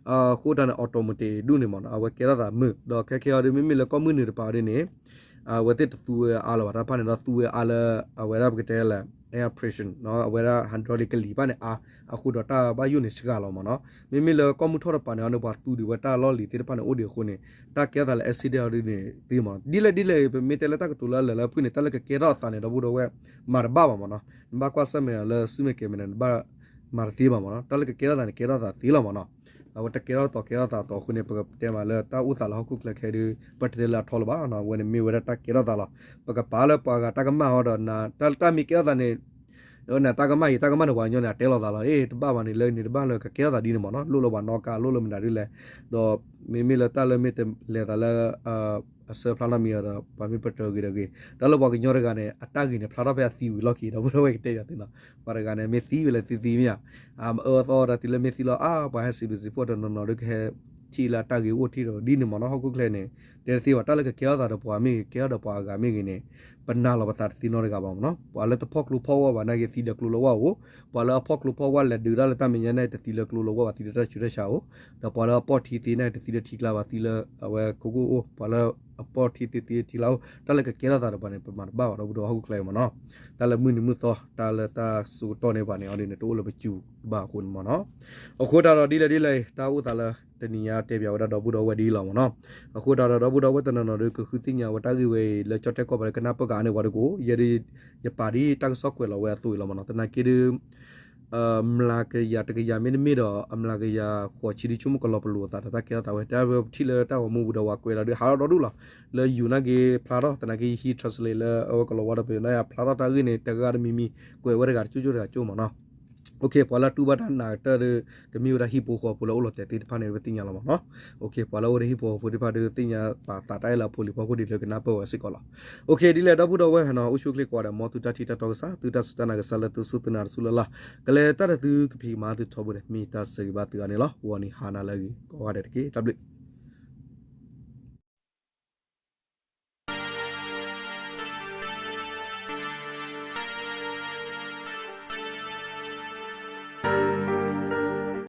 အဃိတၢ်န့ၣ် automatic ဒူၣ်န့ၣ်မ့ၢ်နီၤ အဝဲကဲထီၣ်သးမုာ် ဒီးခဲခဲအီၤဒုး မ့မ့ၢ်လၢကီၢ်မုၢ်နုာ်တပၤအီၤဒ်န့ၣ် အဝဲသ့ၣ်တသူဝဲအါလၢၤဘၣ် တၢ်တဖၣ်န့ၣ်ဒီးသူဝဲအါလၢ အဝဲဒၣ်ပကတဲလၢ air pressure အဝဲဒၣ် hydraulic ကလံၤဘၣ်န့ၣ်အါ အဃိဒီးတၢ်ဘၣ်ယိၣ်န့ၣ်စှၤလီၤမ့ၢ်နီၤ မ့မ့ၢ်လၢကီၢ်မုၢ်ထီၣ်တပၤန့ၣ်အီၤန့ၣ် ပှၤသူဒံးဝဲတၢ်လီၢ်လံၤသ့ၣ်တဖၣ်န့ၣ်အိၣ်ဒံးအဃိန့ၣ် တၢ်ကဲထီၣ်သးလၢ accident အီၤဒ်န့ၣ်သ့မ့ၢ်နီၤ ဒ်လဲၣ်ဒ်လဲၣ် ပမ့ၢ်တဲလၢတၢ်ကတိၤလၢအလၢာ်လၢဖုၣ်န့ၣ် တၢ်လၢကကဲထီၣ်အသးန့ၣ် ဒီပုၢ်ဒီဝဲၢ် မၤတဘၣ်ဘၣ်မ့ၢ်နီၤ နဘၣ်ကွၢ်ဆၢၣ်မဲာ်လၢစုမဲာ်ကဲၤမဲာ်န့ၣ် နဘၣ်မၤတသ့ဘၣ်မ့ၢ်နီၤ တၢ်လၢကကဲထီၣ်သးန့ၣ် ကဲထီၣ်သးသ့လီၤမ့ၢ်နီၤ အဝဲတကဲထီၣ်သးကဲထီၣ်သးတီၤအဃိန့ၣ် ပကတဲမးလၢတၢ်အိၣ်သးလၢဟီၣ်ခိၣ်ချၢခဲဒုး ပတဲလၢအထီလၢၤဘၣ်နီၤ အဝဲန့ၣ်မ့ၢ်ဝဲဒၣ်တၢ်ကဲထီၣ်သးလီၤ ပကပာ်လၢပှၤဂၤတၢ်ကမၣ်ဟီဒီး တၢ်မ့ၢ်ကဲထီၣ်သးန့ၣ် နတၢ်ကမၣ်အံၤ တၢ်ကမၣ်န့ၣ် ပှၤကညီန့ၣ် အတဲလီၤသးလီၤ အ့ တဘၣ်ဘၣ်န့ၣ် လၢန့ၣ်တဘၣ်လၢကကဲထီၣ်သးဒ်န့ၣ်မ့ၢ်နီၤ လိၣ်လၢပှၤနီၣ်ကါ လိၣ်လၢမတၤဒ်လဲၣ် ဒီးမ့မ့ၢ်လၢတၢ်လၢမ့ၢ်တလဲၤသးလၢ အဆၢဖျါနီတမံၤဒီး ပှၤမ့ၢ်ပတြၢၤဂ့ၤဒီးဂ့ၤ တၢ်လၢပှၤကညီတဂၤန့ၣ် အတၢ်ဂ့ၤန့ၣ် ဖျါထီၣ်ဖဲအသံဝံၤလီၢ်ခံ ဒီပုၢ်ဒီဝဲၢ်ကတဲယၤသ့နီၤ ပှၤတဂၤန့ၣ် မ့ၢ်သံဝံၤလၢသံသံမ့ၢ်ဧါ အအၢအသီဒီးတုၤလၢမ့ၢ်သံလီၤ အါ ပှၤဟဲစံးဘျုးစံးဖှိၣ်တနီၤနီၤဒီးကဟဲထံၣ်လၢအတၢ်ဂ့ၤအိၣ်ထံၣ်ဒီးဒ်န့ၣ်မ့ၢ်နီၤ ဟီၣ်ခိၣ်ချၢန့ၣ် တဲတသ့ဘၣ် တၢ်လၢကကဲထီၣ်သးဒီးပှၤမ့ၢ်ဂ့ၤ ကဲထီၣ်ဒီးပှၤအဂၤမ့ၢ်ဂ့ၤန့ၣ် ပနာ်လီၤပသးတသ့နီတဂၤဘၣ်မ့ၢ်နီၤ ပှၤလၢတဖီၣ်ကျိဖီၣ်ဝီဘၣ်နာ်က့ သံဒီးကျိလၢဝၢ်အိၣ် ပှၤလၢအဖီၣ်ကျိဖီၣ်ဝီလဲၤဒုးတၢ်လၢတၢ်မဲာ်ညါန့ၣ် တသံလၢကျိလၢဝၢ်ဘၣ် သံလၢတၢ်ဆူးတၢ်ဆါအိၣ် ဒီးပှၤလၢအပီၢ်ထံသ့န့ၣ် တသံလၢထံကျါဘၣ် သံလၢအဝဲခိကိၣ်အိၣ် ပှၤလၢအပီၢ်ထံသ့သံလၢထံကျါအိၣ် တၢ်လၢကကဲထီၣ်သးဒီးပှၤန့ၣ် ပမၤတဘၣ်ဘၣ် ဒီပုၢ်ဒီဝဲၢ်ဟီၣ်ခိၣ်ချၢအံၤမ့ၢ်နီၤ တၢ်လၢမုၢ်နံၤမုၢ်သီ တၢ်လၢတၢ်စိကတီၢ်န့ၣ်ပှၤန့ၣ်အီၤဒ်န့ၣ် တအိၣ်လၢပစုပူၤဘၣ်အဃိန့ၣ်မ့ၢ်နီၤ အဃိတၢ်ဒီးဒ်လဲၣ်ဒ်လဲၣ် တၢ်အိၣ်သးလၢတနံၤညါတဲပၠးဝဲဒၣ်ဒီပုၢ်ဒီဝဲၢ်ဒ်အံၤလီၤမ့ၢ်နီၤ အဃိတၢ်ဒီးဒီပုၢ်ဒီဝဲၢ်တနီၤနီၤဒီး ကဃုသ့ၣ်ညါဝဲတၢ်ဂ့ၢ်ဝဲအံၤ လၢကၠီၣ်တဲၣ်ကီၢ်ပူၤလၢကနၢ်ပၢၢ်က့ၤအါန့ၢ်ပှၤတက့ၢ် ယဲဒၣ် ယပာ်ဒ်တၢ်ကစီၣ်ကွဲးလီၤဝဲအသိးအံၤလီၤမ့ၢ်နီၤ သနာ်က့ဒုး အမျးကယၤတကယၤမ့တမ့ၢ်ဒီး အမျးကယၤဃိးဆံဒုး ဆိကမိၣ်ကလီၤပလိာ်အသးဒီးတၢ်ကဲထီၣ်သးဝဲ တၢ်ဝဲပထံၣ်လၢတၢ်ဂီၤမူပူၤဒီး ပှၤကွဲးလီၤဒုး ဟးထီၣ်ဒီဒူၣ်လီၤ လၢယိၤနာ်က့ဖျါထီၣ် သနာ်က့ယဟံး translate လၢအဝဲကလီၤဝါဒီး ပယီၤနာ်က့ဖျါထီၣ်တၢ်ဂ့ၢ်န့ၣ် တဂၤတမံၤမံၤ ကွဲးဝဲတဂၤတကၠိၣ်ကၠိၣ်တဂၤကၠိၣ်မ့ၢ်နီၤ ပှၤလၢတူၢ်ဘၣ်တၢ်နာ်ကတၢၢ်ဒီး ကမ့ၢ်ဝဲဒၣ်ဟံၣ်ဖိဃီဖိလၢအိၣ်လီၤတဲာ်သ့ၣ်တဖၣ်န့ၣ် ပသ့ၣ်ညါလီၤမ့ၢ်နီၤ ပှၤလၢအိၣ်ဒီးဟံၣ်ဖိဃီဖိသ့ၣ်တဖၣ်ဒီး သ့ၣ်ညါပာ်သးတၢ်အဲၣ်လၢအဖိလံၤဖီခိၣ်ဒ်လၢကနၢ်ပၢၢ်ဝဲစ့ၢ်ကီးလီၤ ဒ်လဲၣ်ဒီပုၢ်ဒီဝဲၢ်နီၤ အိၣ်ဆူၣ်အိၣ်ချ့ကိးဂၤဒဲး မ်သုတၢ်ထံၣ်တၢ်တီကစၢ် သုတၢ်စူၢ်တၢ်နာ်ကစၢ်လၢသုစူၢ်သုနာ်တစူၢ်လၢ်လၢ် ကလဲၤတၢ်ဒီးသုကဖံးကမၤသုထီဘိန့ၣ် မ့ၢ်တၢ်ဆၢဂ့ၤဘၣ်သုအါန့ၣ်လီၤ ဂီၤနံၤဟါနၤလၢအဂ့ၤ ကိးဂၤဒဲးတက့ၢ် တၢ်ဘျုး